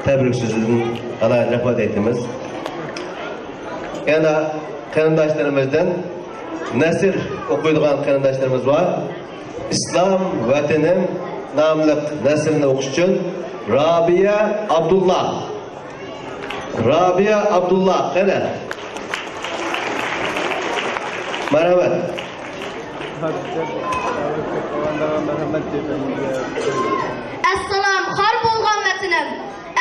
تەبرىك سۆزىدىن ئالاھىدە رەھمەت ئېيتىمىز. يەنە قېرىنداشلىرىمىزدىن نەسر ئوقۇيدىغان قېرىنداشلىرىمىز بار. ئىسلام ۋەتىنىم ناملىق نەسرنى ئوقۇش ئۈچۈن رابىيە ئابدۇللا. رابىيە ئابدۇللا، قېنى؟ مەرھەمەت. ئەسسالام، خار بولغان ۋەتىنىم!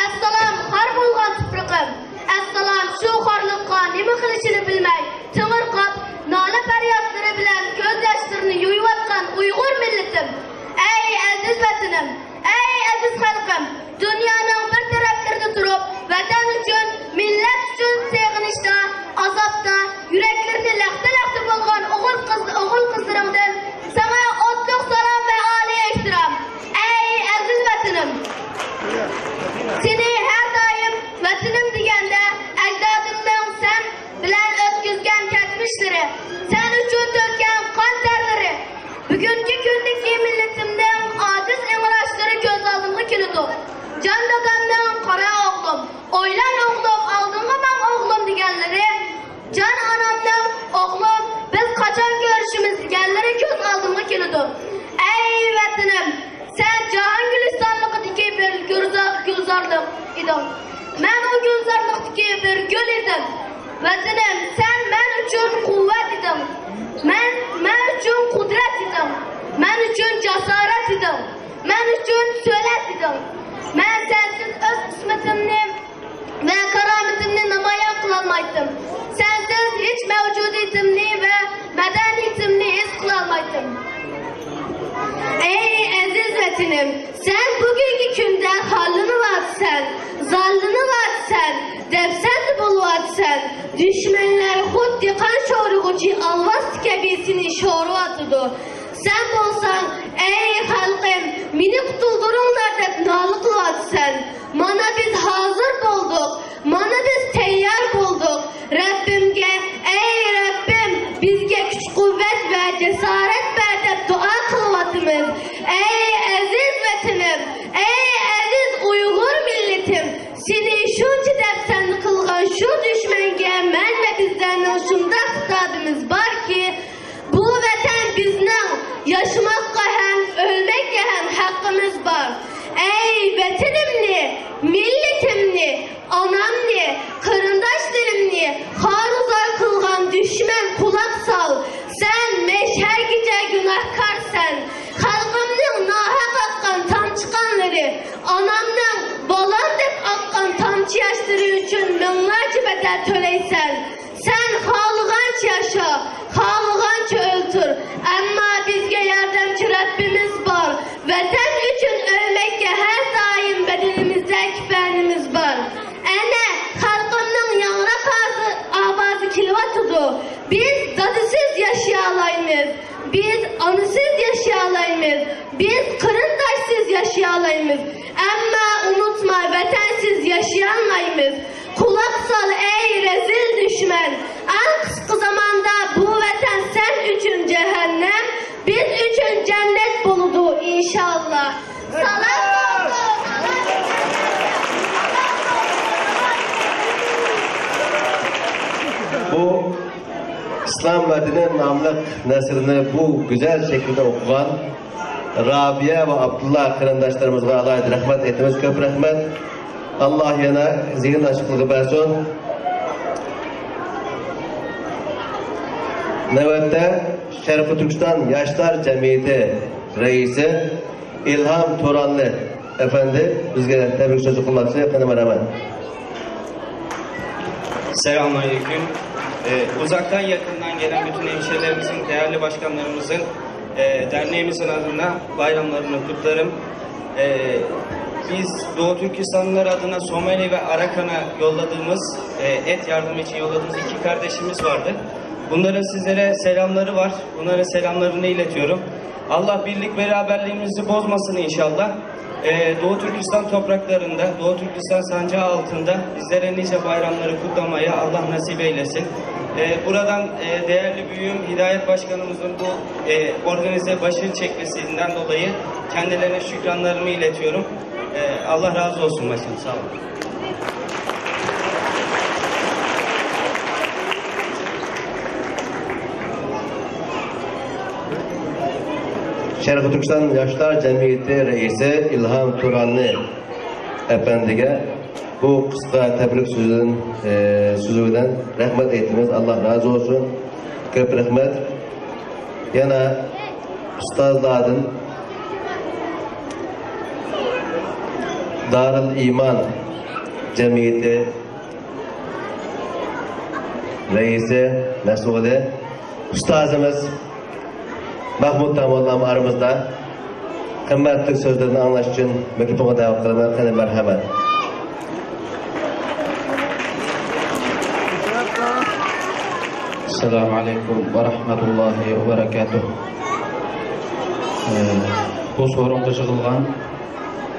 ئەسسالام، خار بولغان تۇپرىقىم! ئەسسالام، شۇ خارلىققا نېمە قىلىشىنى بىلمەي، تېڭىرقاپ، نالە-پەريادلىرى بىلەن كۆز ياشلىرىنى يۇيۇۋاتقان ئۇيغۇر مىللىتىم! ئەي ئەزىز ۋەتىنىم! ئەي ئەزىز خەلقىم! دۇنيانىڭ بىر تەرەپلىرىدە تۇرۇپ، ۋەتەن ئۈچۈن، مىللەت ئۈچۈن سېغىنىشتا، ئازابتا، يۈرەكلىرىنى لەختە-لەختە بولغان ئوغۇل قىز، ئوغۇل قىزلىرىڭدىن ساڭا ئوتلۇق سالام ۋە ئالىي ئېھتىرام. ئەي ئەزىز ۋەتىنىم! سېنى ھەر دائىم ۋەتىنىم دېگەندە، ئەجدادىمنىڭ سەن بىلەن ئۆتكۈزگەن كەچمىشلىرى، سەن ئۈچۈن تۆككەن قان تەرلىرى، بۈگۈنكى كۈندىكى مىللىتىمنىڭ ئاجىز ئىڭراشلىرى كۆز ئالدىمغا كېلىدۇ. جان دادامنىڭ، قارا ئوغلۇم، ئويلان ئوغلۇم، ئالدىڭغا ماڭ ئوغلۇم دېگەنلىرى، جان ئانامنىڭ، ئوغلۇم، بىز قاچان كۆرۈشىمىز دېگەنلىرى كۆز ئالدىمغا كېلىدۇ. ئەي ۋەتىنىم، سەن جاھان گۈلىستانلىقىدىكى بىر گۈلزا-، گۈلزارلىق ئىدىڭ. مەن ئۇ گۈلزارلىقتىكى بىر گۈل ئىدىم. ۋەتىنىم، سەن مەن ئۈچۈن قۇۋۋەت ئىدىڭ. مەن، مەن ئۈچۈن قۇدرەت ئىدىڭ. مەن ئۈچۈن جاسارەت ئىدىڭ. مەن ئۈچۈن سۆلەت ئىدىڭ. مەن سەنسىز ئۆز قىسمىتىمنى ۋە كارامىتىمنى نامايان قىلالمايتتىم. سەنسىز ھېچ مەۋجۇدىيىتىمنى ۋە مەدەنىيىتىمنى ھېس قىلالمايتتىم. ئەي ئەزىز ۋەتىنىم، سەن بۈگۈنكى كۈندە خارلىنىۋاتىسەن، زارلىنىۋاتىسەن، دەپسەندە بولۇۋاتىسەن. دۈشمەنلەر خۇددى قان شورىغۇچى ئالۋاستى كەبى سېنى شورىۋاتىدۇ. سەن بولساڭ، ئەي خەلقىم، مېنى قۇتۇلدۇرۇڭلار دەپ نالە قىلىۋاتىسەن. مانا بىز ھازىر بولدۇق، مانا بىز تەييار بولدۇق. رەببىمگە، ئەي رەببىم، بىزگە كۈچ-قۇۋۋەت ۋە جاسارەت بەر دەپ دۇئا قىلىۋاتىمىز. ئەي ئەزىز ۋەتىنىم، ئەي ئەزىز ئۇيغۇر مىللىتىم، سېنى شۇنچە دەپسەندە قىلغان شۇ دۈشمەنگە مەن ۋە بىزلەرنىڭ شۇنداق خىتابىمىز باركى، بۇ ۋەتەن بىزنىڭ، ياشىماققا ھەم ئۆلمەككە ھەم ھەققىمىز بار. ئەي ۋەتىنىمنى، مىللىتىمنى، ئانامنى، قېرىنداشلىرىمنى خارۇزار قىلغان دۈشمەن، قۇلاق سال! سەن مەشەرگىچە گۇناھكارسەن! خەلقىمنىڭ ناھەق ئاققان تامچە قانلىرى، ئانامنىڭ بالام دەپ ئاققان تامچە ياشلىرى ئۈچۈن مىڭلارچە بەدەل تۆلەيسەن! سەن خالىغانچە ياشا، خالىغانچە ئۆلتۈر، ئەمما بىزگە ياردەمچى رەببىمىز بار. ۋەتەن ئۈچۈن ئۆلمەككە ھەر دائىم بەدىنىمىزدە كېپەنىمىز بار. ئەنە، خەلقىمنىڭ ياڭراق ئازى-، ئاۋازى كېلىۋاتىدۇ. بىز دادىسىز ياشىيالايمىز. بىز ئانىسىز ياشىيالايمىز. بىز قېرىنداشسىز ياشىيالايمىز. ئەمما ئۇنتۇما، ۋەتەنسىز ياشىيالمايمىز. قۇلاق سال، ئەي رەزىل دۈشمەن! ئەڭ قىسقا زاماندا بۇ ۋەتەن سەن ئۈچۈن جەھەننەم، بىز ئۈچۈن جەننەت بولىدۇ، ئىنشاللا. سالام بولدۇق! بۇ ئىسلام ۋەتىنى ناملىق نەسرنى بۇ گۈزەل شەكىلدە ئوقۇغان رابىيە ۋە ئابدۇللا قېرىنداشلىرىمىزغا ئالاھىدە رەھمەت ئېيتىمىز، كۆپ رەھمەت. ئاللا يەنە زېھىن ئاچىقلىقى بەرسۇن. نۆۋەتتە شەرقىي تۈركىستان ياشلار جەمئىيىتى رەئىسى ئىلھام تۇرانلى ئەپەندى بىزگە تەبرىك سۆزى قىلماقچى. قېنى، مەرھەمەت. Selamünaleyküm. Ee, uzaktan yakından gelen bütün hemşehrilerimizin, değerli başkanlarımızın, e, derneğimizin adına bayramlarını kutlarım. Ee, biz Doğu Türkistanlılar adına Somali ve Arakan'a yolladığımız, e, et yardımı için yolladığımız iki kardeşimiz vardı. Bunların sizlere selamları var. Bunların selamlarını iletiyorum. Allah birlik beraberliğimizi bozmasın inşallah. Ee, Doğu Türkistan topraklarında, Doğu Türkistan sancağı altında bizlere nice bayramları kutlamaya Allah nasip eylesin. Ee, buradan, e, değerli büyüğüm Hidayet Başkanımızın bu, e, organize başını çekmesinden dolayı kendilerine şükranlarımı iletiyorum. Ee, Allah razı olsun başkanım, sağ olun. شەرقىي تۈركىستان ياشلار جەمئىيىتى رەئىسى ئىلھام تۇراننى ئەپەندىگە بۇ قىسقا تەبرىك سۆزىدىن، ئى، سۆزى بىلەن رەھمەت ئېيتىمىز. ئاللا رازى بولسۇن. كۆپ رەھمەت. يەنە ئۇستازلاردىن دارىل ئىمان جەمئىيىتى رەئىسى، مەسئۇلى، ئۇستازىمىز مەھمۇد داموللام ئارىمىزدا. قىممەتلىك سۆزلىرىنى ئاڭلاش ئۈچۈن مىكروفونغا دەۋەت قىلىمەن. قېنى، مەرھەمەت. ئەسسالامۇ ئەلەيكۇم ۋە رەھمەتۇللاھى ۋە بەرەكاتۇھ. ئى، بۇ سورۇنغا يىغىلغان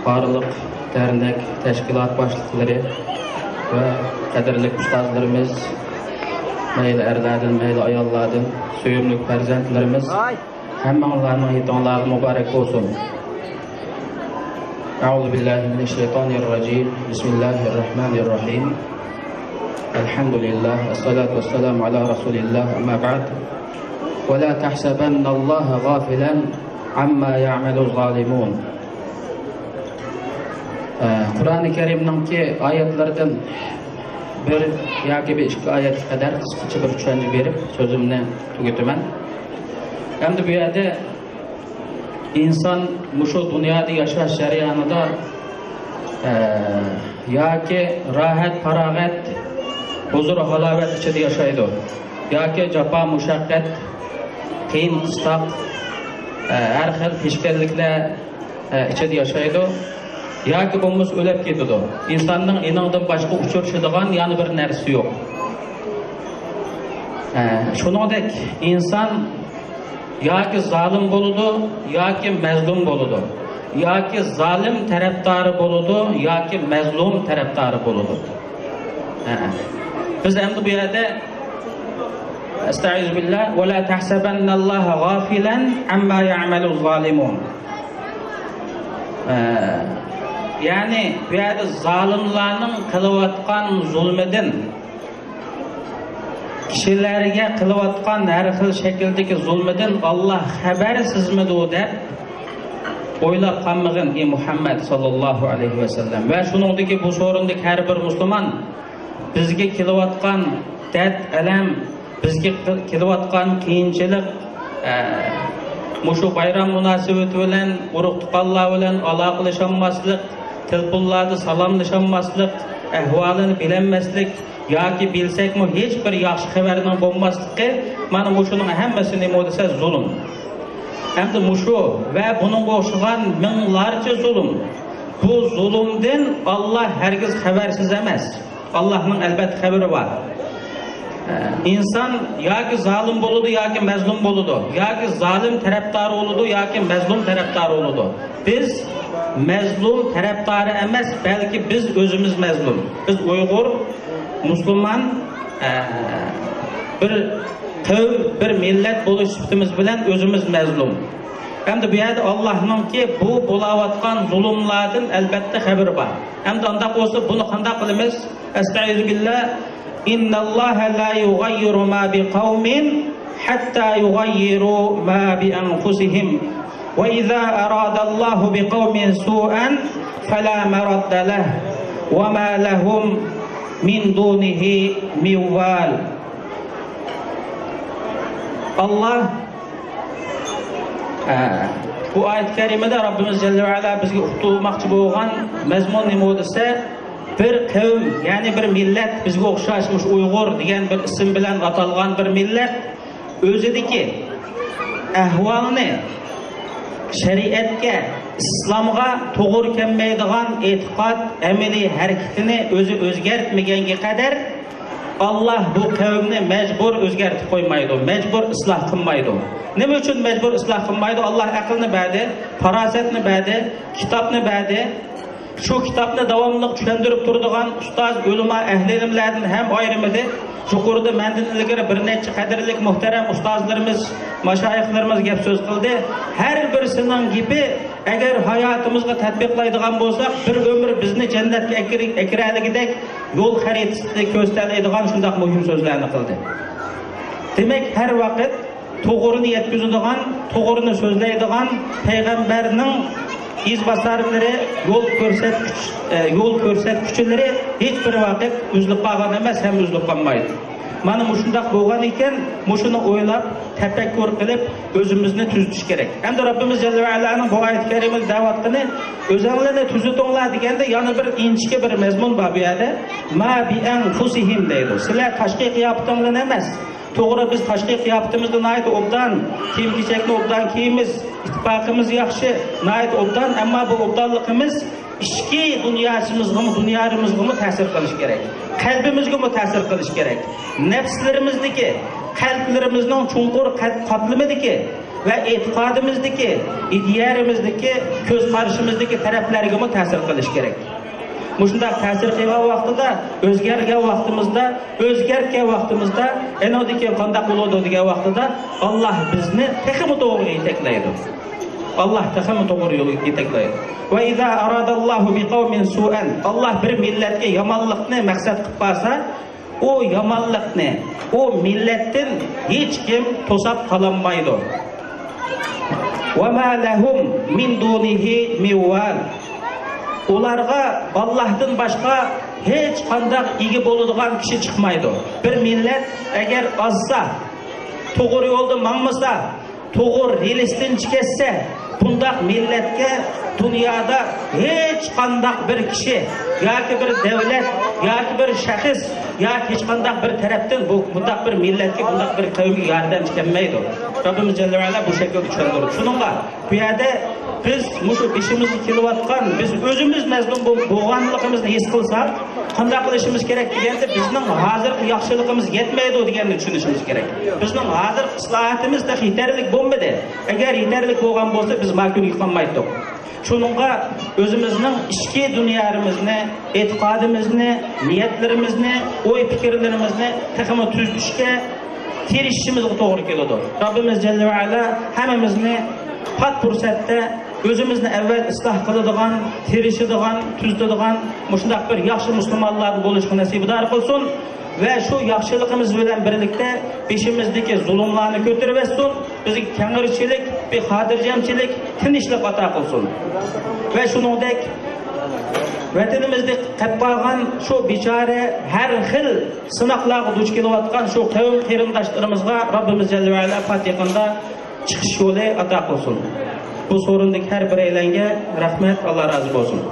بارلىق دەرنەك، تەشكىلات باشلىقلىرى ۋە قەدىرلىك ئۇستازلىرىمىز، مەيلى ئەرلەردىن، مەيلى ئاياللاردىن، سۆيۈملۈك پەرزەنتلىرىمىز، ھەممىڭلارنىڭ ھېيتىڭلارغا مۇبارەك بولسۇن. أعوذ بالله من الشيطان الرجيم. بسم الله الرحمن الرحيم. الحمد لله. الصلاة والسلام على رسول الله. أما بعد. ولا تحسبن الله غافلا عما يعمل الظالمون. ئە، قۇرئانى كەرىمنىڭكى ئايەتلىرىدىن بىر ياكى بىر ئىككى ئايەتكە قەدەر قىسقىچە بىر چۈشەنچە بېرىپ، سۆزۈمنى تۈگىتىمەن. ئەمدى بۇ يەردە ئىنسان مۇشۇ دۇنيادا ياشاش جەريانىدا، ئە، ياكى راھەت-پاراغەت، ھۇزۇر-ھالاۋەت ئىچىدە ياشايدۇ، ياكى جاپا-مۇشەققەت، قىيىن-قىستاق، ئە، ھەر خىل پېشكەللىكلەر، ئە، ئىچىدە ياشايدۇ، ياكى بولمىسا ئۆلۈپ كېتىدۇ. ئىنساننىڭ ئېنىڭدىن باشقا ئۇچرىشىدىغان يەنە بىر نەرسىسى يوق. ئە، شۇنىڭدەك ئىنسان ياكى زالىم بولىدۇ، ياكى مەزلۇم بولىدۇ. ياكى زالىم تەرەپدارى بولىدۇ، ياكى مەزلۇم تەرەپدارى بولىدۇ. ھە. بىز ئەمدى بۇ يەردە، ئەستەئىزۇ بىللا، ۋە لا تەھسەبەننەللاھە غافىلەن ئەمما يەئمەلۇز زالىمۇن. ھە. يەنى بۇ يەردە زالىملارنىڭ قىلىۋاتقان زۇلمىدىن، كىشىلەرگە قىلىۋاتقان ھەر خىل شەكىلدىكى زۇلمىدىن ئاللا خەۋەرسىزمىدۇ دەپ ئويلاپ قالمىغىن، ئى مۇھەممەد ساللاللاھۇ ئەلەيھى ۋەسەللەم. ۋە شۇنىڭدىكى بۇ سورۇندىكى ھەر بىر مۇسۇلمان بىزگە كېلىۋاتقان دەرد، ئەلەم، بىزگە قىل-، كېلىۋاتقان قىيىنچىلىق، ئە، مۇشۇ بايرام مۇناسىۋىتى بىلەن ئۇرۇق-تۇغقانلار بىلەن ئالاقىلىشالماسلىق، تېلېفونلاردا سالاملىشالماسلىق، ئەھۋالىنى بىلەلمەسلىك، ياكى بىلسەكمۇ ھېچ بىر ياخشى خەۋەرنىڭ بولماسلىقى، مانا مۇشۇنىڭ ھەممىسى نېمە دېسە زۇلۇم. ئەمدى مۇشۇ ۋە بۇنىڭغا ئوخشىغان مىڭلارچە زۇلۇم. بۇ زۇلۇمدىن ئاللا ھەرگىز خەۋەرسىز ئەمەس. ئاللانىڭ ئەلبەتتە خەۋىرى بار. ئە، ئىنسان ياكى زالىم بولىدۇ، ياكى مەزلۇم بولىدۇ. ياكى زالىم تەرەپدارى بولىدۇ، ياكى مەزلۇم تەرەپدارى بولىدۇ. بىز مەزلۇم تەرەپدارى ئەمەس، بەلكى بىز ئۆزىمىز مەزلۇم. بىز ئۇيغۇر، مۇسۇلمان، ئە، بىر قەۋم، بىر مىللەت بولۇش سۈپىتىمىز بىلەن ئۆزىمىز مەزلۇم. ئەمدى بۇ يەردە ئاللانىڭكى بۇ بولاۋاتقان زۇلۇملاردىن ئەلبەتتە خەۋىرى بار. ئەمدى ئانداق بولسا بۇنى قانداق قىلىمىز؟ ئەستەئىزۇ بىللا. إن الله لا يغير ما بقوم حتى يغيروا ما بأنفسهم. وَإِذَا أَرَادَ اللَّهُ بِقَوْمٍ سُوءًا فَلَا مَرَدَّ لَهُ وَمَا لَهُم مِّن دُونِهِ مِن وَالٍ. ئاللاھ، ئە، بۇ ئايەت كەرىمىدە رەببىمىز جەللە ۋە ئەلا بىزگە ئۇقتۇرماقچى بولغان مەزمۇن نېمە دېسە، بىر قەۋم، يەنى بىر مىللەت، بىزگە ئوخشاش مۇشۇ ئۇيغۇر دېگەن بىر ئىسىم بىلەن ئاتالغان بىر مىللەت، ئۆزىدىكى ئەھۋالنى، شەرىئەتكە، ئىسلامغا توغرا كەلمەيدىغان ئېتىقاد، ئەمەلىي ھەرىكىتىنى ئۆزى ئۆزگەرتمىگەنگە قەدەر، ئاللاھ بۇ قەۋمنى مەجبۇر ئۆزگەرتىپ قويمايدۇ، مەجبۇر ئىسلاھ قىلمايدۇ. نېمە ئۈچۈن مەجبۇر ئىسلاھ قىلمايدۇ؟ ئاللاھ ئەقىلنى بەردى، پاراسەتنى بەردى، كىتابنى بەردى. شۇ كىتابنى داۋاملىق چۈشەندۈرۈپ تۇرىدىغان ئۇستاز، ئۆلىما، ئەھلى ئىلىملەردىن ھەم ئايرىمىدى. يۇقىرىدا مەندىن ئىلگىرى بىر نەچچە قەدىرلىك مۇھتەرەم ئۇستازلىرىمىز، ماشايىخلىرىمىز گەپ سۆز قىلدى. ھەر بىرسىنىڭ گېپى، ئەگەر ھاياتىمىزغا تەتبىقلايدىغان بولساق، بىر ئۆمۈر بىزنى جەننەتكە ئەكىرى-، ئەكىرەلىگۈدەك يول خەرىتىسىنى كۆرسىتەلەيدىغان شۇنداق مۇھىم سۆزلەرنى قىلدى. دېمەك، ھەر ۋاقىت توغرىنى يەتكۈزىدىغان، توغرىنى سۆزلەيدىغان پەيغەمبەرنىڭ ئىزباسارلىرى، يول كۆرسەتكۈچ-، ئە، يول كۆرسەتكۈچىلىرى ھېچ بىر ۋاقىت ئۈزۈلۈپ قالغان ئەمەس ھەم ئۈزۈلۈپ قالمايدۇ. مانا مۇشۇنداق بولغان ئىكەن، مۇشۇنى ئويلاپ، تەپەككۇر قىلىپ، ئۆزىمىزنى تۈزىتىش كېرەك. ئەمدى رەببىمىز جەللە ۋە ئەلانىڭ بۇ ئايەت كەرىمىدە دەۋاتقىنى، ئۆزەڭلارنى تۈزىتىڭلار دېگەندە، يەنە بىر ئىنچىكە بىر مەزمۇن بار بۇ يەردە. ما بىئەنفۇسىھىم دەيدۇ. سىلەر تاشقى قىياپىتىڭلار ئەمەس. توغرا، بىز تاشقى قىياپىتىمىزدە ناھايىتى ئوبدان، كىيىم-كېچەكنى ئوبدان كىيىمىز، ئىتتىپاقىمىز ياخشى، ناھايىتى ئوبدان، ئەمما بۇ ئوبدانلىقىمىز ئىچكى دۇنياسىمىزغىمۇ، دۇنيارىمىزغىمۇ تەسىر قىلىشى كېرەك. قەلبىمىزگىمۇ تەسىر قىلىشى كېرەك. نەپسلىرىمىزدىكى، قەلبلىرىمىزنىڭ چوڭقۇر قەلب قاتلىمىدىكى ۋە ئېتىقادىمىزدىكى، ئىدىيەمىزدىكى، كۆز قارىشىمىزدىكى تەرەپلەرگىمۇ تەسىر قىلىشى كېرەك. مۇشۇنداق تەسىر قىلغان ۋاقتىدا، ئۆزگەرگەن ۋاقتىمىزدا، ئۆزگەرتكەن ۋاقتىمىزدا، ئەنىڭدىن كېيىن قانداق بولىدۇ دېگەن ۋاقتىدا، ئاللاھ بىزنى تېخىمۇ توغرىغا يېتەكلەيدۇ. ئاللاھ تېخىمۇ توغرا يولغا يېتەكلەيدۇ. ۋە ئىزا ئاراداللاھۇ بىقەۋمىن سۇئەن. ئاللاھ بىر مىللەتكە يامانلىقنى مەقسەت قىلىپ بارسا، ئۇ يامانلىقنى ئۇ مىللەتتىن ھېچكىم توساپ قالالمايدۇ. ۋە ما لەھۇم مىن دۇنىھى مىن ۋال. ئۇلارغا ئاللاھتىن باشقا ھېچقانداق ئىگە بولىدىغان كىشى چىقمايدۇ. بىر مىللەت ئەگەر ئازسا، توغرا يولدا ماڭمىسا، توغرا رېلىستىن چىقىۋەتسە، بۇنداق مىللەتكە دۇنيادا ھېچقانداق بىر كىشى ياكى بىر دەۋلەت ياكى بىر شەخس ياكى ھېچقانداق بىر تەرەپتىن بۇ، بۇنداق بىر مىللەتكە، بۇنداق بىر قەۋمگە ياردەمچى كەلمەيدۇ. رەببىمىز جەللە ۋە ئەلا بۇ شەكىلدە چۈشەندۈردى. شۇنىڭغا بۇ يەردە بىز مۇشۇ بېشىمىزغا كېلىۋاتقان، بىز ئۆزىمىز مەزلۇم بول-، بولغانلىقىمىزنى ھېس قىلساق، قانداق قىلىشىمىز كېرەك دېگەندە، بىزنىڭ ھازىرقى ياخشىلىقىمىز يەتمەيدۇ دېگەننى چۈشىنىشىمىز كېرەك. بىزنىڭ ھازىرقى ئىسلاھاتىمىز تېخى يېتەرلىك بولمىدى. ئەگەر يېتەرلىك بولغان بولسا، بىز ما كۈنگە قالمايتتۇق. شۇنىڭغا ئۆزىمىزنىڭ ئىچكى دۇنيامىزنى، ئېتىقادىمىزنى، نىيەتلىرىمىزنى، ئوي پىكىرلىرىمىزنى تېخىمۇ تۈزىتىشكە تىرىشىشىمىزغا توغرا كېلىدۇ. رەببىمىز جەللە ۋە ئەلا ھەممىمىزنى پات پۇرسەتتە ئۆزىمىزنى ئەۋۋەل ئىسلاھ قىلىدىغان، تىرىشىدىغان، تۈزىتىدىغان مۇشۇنداق بىر ياخشى مۇسۇلمانلاردىن بولۇشقا نەسىبىدار قىلسۇن. ۋە شۇ ياخشىلىقىمىز بىلەن بىرلىكتە بېشىمىزدىكى زۇلۇملارنى كۆتۈرۈۋەتسۇن. بىزگە كەڭرىچىلىك، بىر خاتىرجەمچىلىك، تىنچلىق ئاتا قىلسۇن. ۋە شۇنىڭدەك ۋەتىنىمىزدە قېلىپ قالغان شۇ بىچارە، ھەر خىل سىناقلارغا دۇچ كېلىۋاتقان شۇ قەۋم قېرىنداشلىرىمىزغا رەببىمىز جەللە ۋە ئەلا پات يېقىندا چىقىش يولى ئاتا قىلسۇن. بۇ سورۇندىكى ھەر بىرەيلەنگە رەھمەت، ئاللا رازى بولسۇن.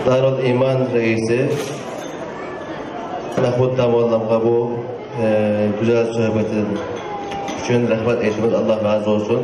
دارۇل ئىمان رەئىسى مەھمۇد داموللامغا بۇ، ئە، گۈزەل سۆھبىتى ئۈچۈن رەھمەت ئېيتىمىز. ئاللا رازى بولسۇن.